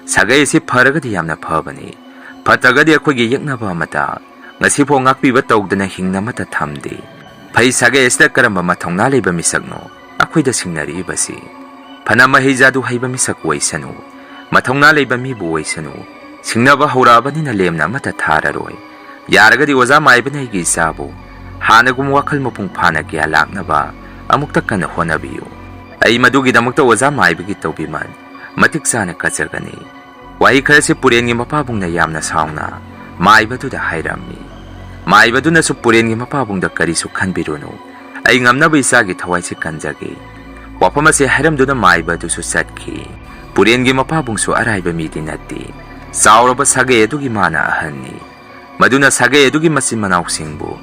ꯁꯥꯒꯩ ꯑꯁꯤ ꯐꯔꯒꯗꯤ ꯌꯥꯝꯅ ꯐꯕꯅꯤ, ꯐꯠꯇ꯭ꯔꯒꯗꯤ ꯑꯩꯈꯣꯏꯒꯤ ꯌꯦꯛꯅꯕ ꯑꯃꯠꯇ ꯉꯁꯤꯐꯥꯎ ꯉꯥꯛꯄꯤꯕ ꯇꯧꯗꯅ ꯍꯤꯡꯅ ꯑꯃꯠꯇ ꯊꯝꯗꯦ꯫ ꯐꯩ, ꯁꯥꯒꯩ ꯑꯁꯤꯗ ꯀꯔꯝꯕ ꯃꯊꯧꯅꯥ ꯂꯩꯕ ꯃꯤꯁꯛꯅꯣ ꯑꯩꯈꯣꯏꯗ ꯁꯤꯡꯅꯔꯤꯕꯁꯤ? ꯐꯅ ꯃꯍꯩ ꯖꯥꯗꯨ ꯍꯩꯕ ꯃꯤꯁꯛ ꯑꯣꯏꯁꯅꯨ, ꯃꯊꯧꯅꯥ ꯂꯩꯕ ꯃꯤꯕꯨ ꯑꯣꯏꯁꯅꯨ, ꯁꯤꯡꯅꯕ ꯍꯧꯔꯛꯑꯕꯅꯤꯅ ꯂꯦꯝꯅ ꯑꯃꯠꯇ ꯊꯥꯔꯔꯣꯏ꯫ ꯌꯥꯔꯒꯗꯤ ꯑꯣꯖꯥ ꯃꯥꯏꯕꯅ ꯑꯩꯒꯤ ꯏꯆꯥꯕꯨ ꯍꯥꯟꯅꯒꯨꯝ ꯋꯥꯈꯜ ꯃꯄꯨꯡ ꯐꯥꯅ ꯒ꯭ꯌꯥꯟ ꯂꯥꯛꯅꯕ ꯑꯃꯨꯛꯇ ꯀꯟꯅ ꯍꯣꯠꯅꯕꯤꯌꯨ꯫ ꯑꯩ ꯃꯗꯨꯒꯤꯗꯃꯛꯇ ꯑꯣꯖꯥ ꯃꯥꯏꯕꯒꯤ ꯇꯧꯕꯤꯃꯜ ꯃꯇꯤꯛ ꯆꯥꯅ ꯀꯠꯆꯒꯅꯤ꯫ ꯋꯥꯍꯩ ꯈꯔꯁꯤ ꯄꯨꯔꯦꯟꯒꯤ ꯃꯄꯥꯕꯨꯡꯅ ꯌꯥꯝꯅ ꯁꯥꯎꯅ ꯃꯥꯏꯕꯗꯨꯗ ꯍꯥꯏꯔꯝꯃꯤ꯫ ꯃꯥꯏꯕꯗꯨꯅꯁꯨ ꯄꯨꯔꯦꯟꯒꯤ ꯃꯄꯥꯕꯨꯡꯗ ꯀꯔꯤꯁꯨ ꯈꯟꯕꯤꯔꯨꯅꯨ, ꯑꯩ ꯉꯝꯅꯕ ꯏꯆꯥꯒꯤ ꯊꯋꯥꯏꯁꯤ ꯀꯟꯖꯒꯦ꯫ ꯋꯥꯐꯝ ꯑꯁꯤ ꯍꯥꯏꯔꯝꯗꯨꯅ ꯃꯥꯏꯕ ꯑꯗꯨꯁꯨ ꯆꯠꯈꯤ꯫ ꯄꯨꯔꯦꯟꯒꯤ ꯃꯄꯥꯕꯨꯡꯁꯨ ꯑꯔꯥꯏꯕ ꯃꯤꯗꯤ ꯅꯠꯇꯦ꯫ ꯆꯥꯎꯔꯕ ꯁꯥꯒꯩ ꯑꯗꯨꯒꯤ ꯃꯥꯅ ꯑꯍꯟꯅꯤ꯫ ꯃꯗꯨꯅ ꯁꯥꯒꯩ ꯑꯗꯨꯒꯤ ꯃꯆꯤꯟ ꯃꯅꯥꯎꯁꯤꯡꯕꯨ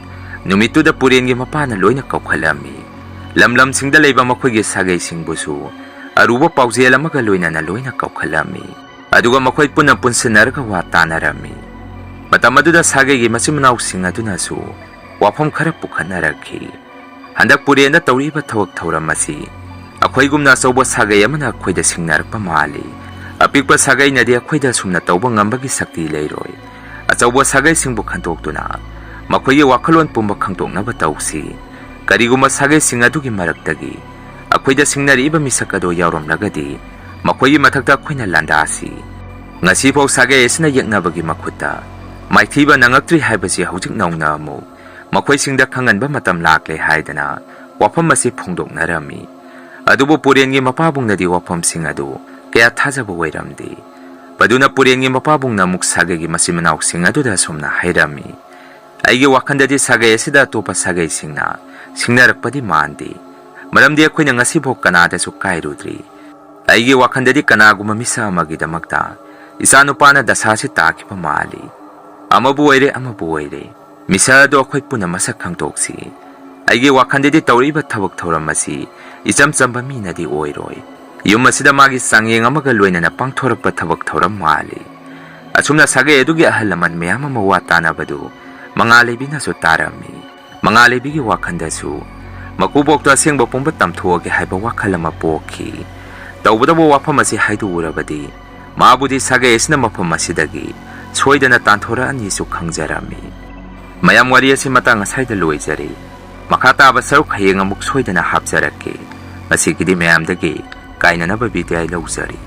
ꯅꯨꯃꯤꯠꯇꯨꯗ ꯄꯨꯔꯦꯟꯒꯤ ꯃꯄꯥꯅ ꯂꯣꯏꯅ ꯀꯧꯈꯠꯂꯝꯃꯤ꯫ ꯂꯝ ꯂꯝꯁꯤꯡꯗ ꯂꯩꯕ ꯃꯈꯣꯏꯒꯤ ꯁꯥꯒꯩꯁꯤꯡꯕꯨꯁꯨ ꯑꯔꯨꯕ ꯄꯥꯎꯖꯦꯜ ꯑꯃꯒ ꯂꯣꯏꯅꯅ ꯂꯣꯏꯅ ꯀꯧꯈꯠꯂꯝꯃꯤ꯫ ꯑꯗꯨꯒ ꯃꯈꯣꯏ ꯄꯨꯟꯅ ꯄꯨꯟꯁꯤꯟꯅꯔꯒ ꯋꯥ ꯇꯥꯅꯔꯝꯃꯤ꯫ ꯃꯇꯝ ꯑꯗꯨꯗ ꯁꯥꯒꯩꯒꯤ ꯃꯆꯤꯟ ꯃꯅꯥꯎꯁꯤꯡ ꯑꯗꯨꯅꯁꯨ ꯋꯥꯐꯝ ꯈꯔ ꯄꯨꯈꯠꯅꯔꯛꯈꯤ꯫ ꯍꯟꯗꯛ ꯄꯨꯔꯦꯟꯗ ꯇꯧꯔꯤꯕ ꯊꯕꯛ ꯊꯧꯔꯝ ꯑꯁꯤ ꯑꯩꯈꯣꯏꯒꯨꯝꯅ ꯑꯆꯧꯕ ꯁꯥꯒꯩ ꯑꯃꯅ ꯑꯩꯈꯣꯏꯗ ꯁꯤꯡꯅꯔꯛꯄ ꯃꯥꯜꯂꯤ꯫ ꯑꯄꯤꯛꯄ ꯁꯥꯒꯩꯅꯗꯤ ꯑꯩꯈꯣꯏꯗ ꯑꯁꯨꯝꯅ ꯇꯧꯕ ꯉꯝꯕꯒꯤ ꯁꯛꯇꯤ ꯂꯩꯔꯣꯏ꯫ ꯑꯆꯧꯕ ꯁꯥꯒꯩꯁꯤꯡꯕꯨ ꯈꯟꯗꯣꯛꯇꯨꯅ ꯃꯈꯣꯏꯒꯤ ꯋꯥꯈꯜꯂꯣꯟ ꯄꯨꯝꯕ ꯈꯪꯗꯣꯛꯅꯕ ꯇꯧꯁꯤ꯫ ꯀꯔꯤꯒꯨꯝꯕ ꯁꯥꯒꯩꯁꯤꯡ ꯑꯗꯨꯒꯤ ꯃꯔꯛꯇꯒꯤ ꯑꯩꯈꯣꯏꯗ ꯁꯤꯡꯅꯔꯛꯏꯕ ꯃꯤꯁꯛ ꯑꯗꯨ ꯌꯥꯎꯔꯝꯂꯒꯗꯤ ꯃꯈꯣꯏꯒꯤ ꯃꯊꯛꯇ ꯑꯩꯈꯣꯏꯅ ꯂꯥꯟꯗꯥꯁꯤ꯫ ꯉꯁꯤꯐꯥꯎ ꯁꯥꯒꯩ ꯑꯁꯤꯅ ꯌꯦꯛꯅꯕꯒꯤ ꯃꯈꯨꯠꯇ ꯃꯥꯏꯊꯤꯕ ꯅꯪꯉꯛꯇ꯭ꯔꯤ ꯍꯥꯏꯕꯁꯤ ꯍꯧꯖꯤꯛ ꯅꯧꯅ ꯑꯃꯨꯛ ꯃꯈꯣꯏꯁꯤꯡꯗ ꯈꯪꯍꯟꯕ ꯃꯇꯝ ꯂꯥꯛꯂꯦ ꯍꯥꯏꯗꯅ ꯋꯥꯐꯝ ꯑꯁꯤ ꯐꯣꯡꯗꯣꯛꯅꯔꯝꯃꯤ꯫ ꯑꯗꯨꯕꯨ ꯄꯨꯔꯦꯟꯒꯤ ꯃꯄꯥꯕꯨꯡꯅꯗꯤ ꯋꯥꯐꯝꯁꯤꯡ ꯑꯗꯨ ꯀꯌꯥ ꯊꯥꯖꯕ ꯑꯣꯏꯔꯝꯗꯦ꯫ ꯃꯗꯨꯅ ꯄꯨꯔꯦꯟꯒꯤ ꯃꯄꯥꯕꯨꯡꯅ ꯑꯃꯨꯛ ꯁꯥꯒꯩꯒꯤ ꯃꯆꯤꯟ ꯃꯅꯥꯎꯁꯤꯡ ꯑꯗꯨꯗ ꯑꯁꯨꯝꯅ ꯍꯥꯏꯔꯝꯃꯤ, ꯑꯩꯒꯤ ꯋꯥꯈꯜꯗꯗꯤ ꯁꯥꯒꯩ ꯑꯁꯤꯗ ꯑꯇꯣꯞꯄ ꯁꯥꯒꯩꯁꯤꯡꯅ ꯁꯤꯡꯅꯔꯛꯄꯗꯤ ꯃꯥꯟꯗꯦ꯫ ꯃꯔꯝꯗꯤ ꯑꯩꯈꯣꯏꯅ ꯉꯁꯤꯐꯥꯎ ꯀꯅꯥꯗꯁꯨ ꯀꯥꯏꯔꯨꯗ꯭ꯔꯤ꯫ ꯑꯩꯒꯤ ꯋꯥꯈꯜꯗꯗꯤ ꯀꯅꯥꯒꯨꯝꯕ ꯃꯤꯁꯛ ꯑꯃꯒꯤꯗꯃꯛꯇ ꯏꯆꯥꯅꯨꯄꯥꯅ ꯗꯁꯥꯁꯤ ꯇꯥꯈꯤꯕ ꯃꯥꯜꯂꯤ꯫ ꯑꯃꯕꯨ ꯑꯣꯏꯔꯦ, ꯑꯃꯕꯨ ꯑꯣꯏꯔꯦ, ꯃꯤꯁꯛ ꯑꯗꯨ ꯑꯩꯈꯣꯏ ꯄꯨꯟꯅ ꯃꯁꯛ ꯈꯪꯗꯣꯛꯁꯤ꯫ ꯑꯩꯒꯤ ꯋꯥꯈꯜꯗꯗꯤ ꯇꯧꯔꯛꯏꯕ ꯊꯕꯛ ꯊꯧꯔꯝ ꯑꯁꯤ ꯏꯆꯝ ꯆꯝꯕ ꯃꯤꯅꯗꯤ ꯑꯣꯏꯔꯣꯏ꯫ ꯌꯨꯝ ꯑꯁꯤꯗ ꯃꯥꯒꯤ ꯆꯥꯡꯌꯦꯡ ꯑꯃꯒ ꯂꯣꯏꯅꯅ ꯄꯥꯡꯊꯣꯔꯛꯄ ꯊꯕꯛ ꯊꯧꯔꯝ ꯃꯥꯜꯂꯤ꯫ ꯑꯁꯨꯝꯅ ꯁꯥꯒꯩ ꯑꯗꯨꯒꯤ ꯑꯍꯜ ꯂꯃꯟ ꯃꯌꯥꯝ ꯑꯃ ꯋꯥ ꯇꯥꯅꯕꯗꯨ ꯃꯉꯥ ꯂꯩꯕꯤꯅꯁꯨ ꯇꯥꯔꯝꯃꯤ꯫ ꯃꯉꯥ ꯂꯩꯕꯤꯒꯤ ꯋꯥꯈꯜꯗꯁꯨ ꯃꯀꯨꯕꯣꯛꯇ ꯑꯁꯦꯡꯕ ꯄꯨꯝꯕ ꯇꯝꯊꯣꯛꯑꯒꯦ ꯍꯥꯏꯕ ꯋꯥꯈꯜ ꯑꯃ ꯄꯣꯛꯈꯤ꯫ ꯇꯧꯕꯇꯕꯨ ꯋꯥꯐꯝ ꯑꯁꯤ ꯍꯥꯏꯗꯣꯛꯎꯔꯕꯗꯤ ꯃꯥꯕꯨꯗꯤ ꯁꯥꯒꯩ ꯑꯁꯤꯅ ꯃꯐꯝ ꯑꯁꯤꯗꯒꯤ ꯁꯣꯏꯗꯅ ꯇꯥꯟꯊꯣꯔꯛꯑꯅꯤꯁꯨ ꯈꯪꯖꯔꯝꯃꯤ꯫ ꯃꯌꯥꯝ, ꯋꯥꯔꯤ ꯑꯁꯤ ꯃꯇꯥꯡ ꯑꯁꯥꯏꯗ ꯂꯣꯏꯖꯔꯦ꯫ ꯃꯈꯥ ꯇꯥꯕ ꯁꯔꯨꯛ ꯍꯌꯦꯡ ꯑꯃꯨꯛ ꯁꯣꯏꯗꯅ ꯍꯥꯞꯆꯔꯛꯀꯦ꯫ ꯉꯁꯤꯒꯤꯗꯤ ꯃꯌꯥꯝꯗꯒꯤ ꯀꯥꯏꯅꯅꯕ ꯕꯤꯗꯥꯏ ꯂꯧꯖꯔꯤ꯫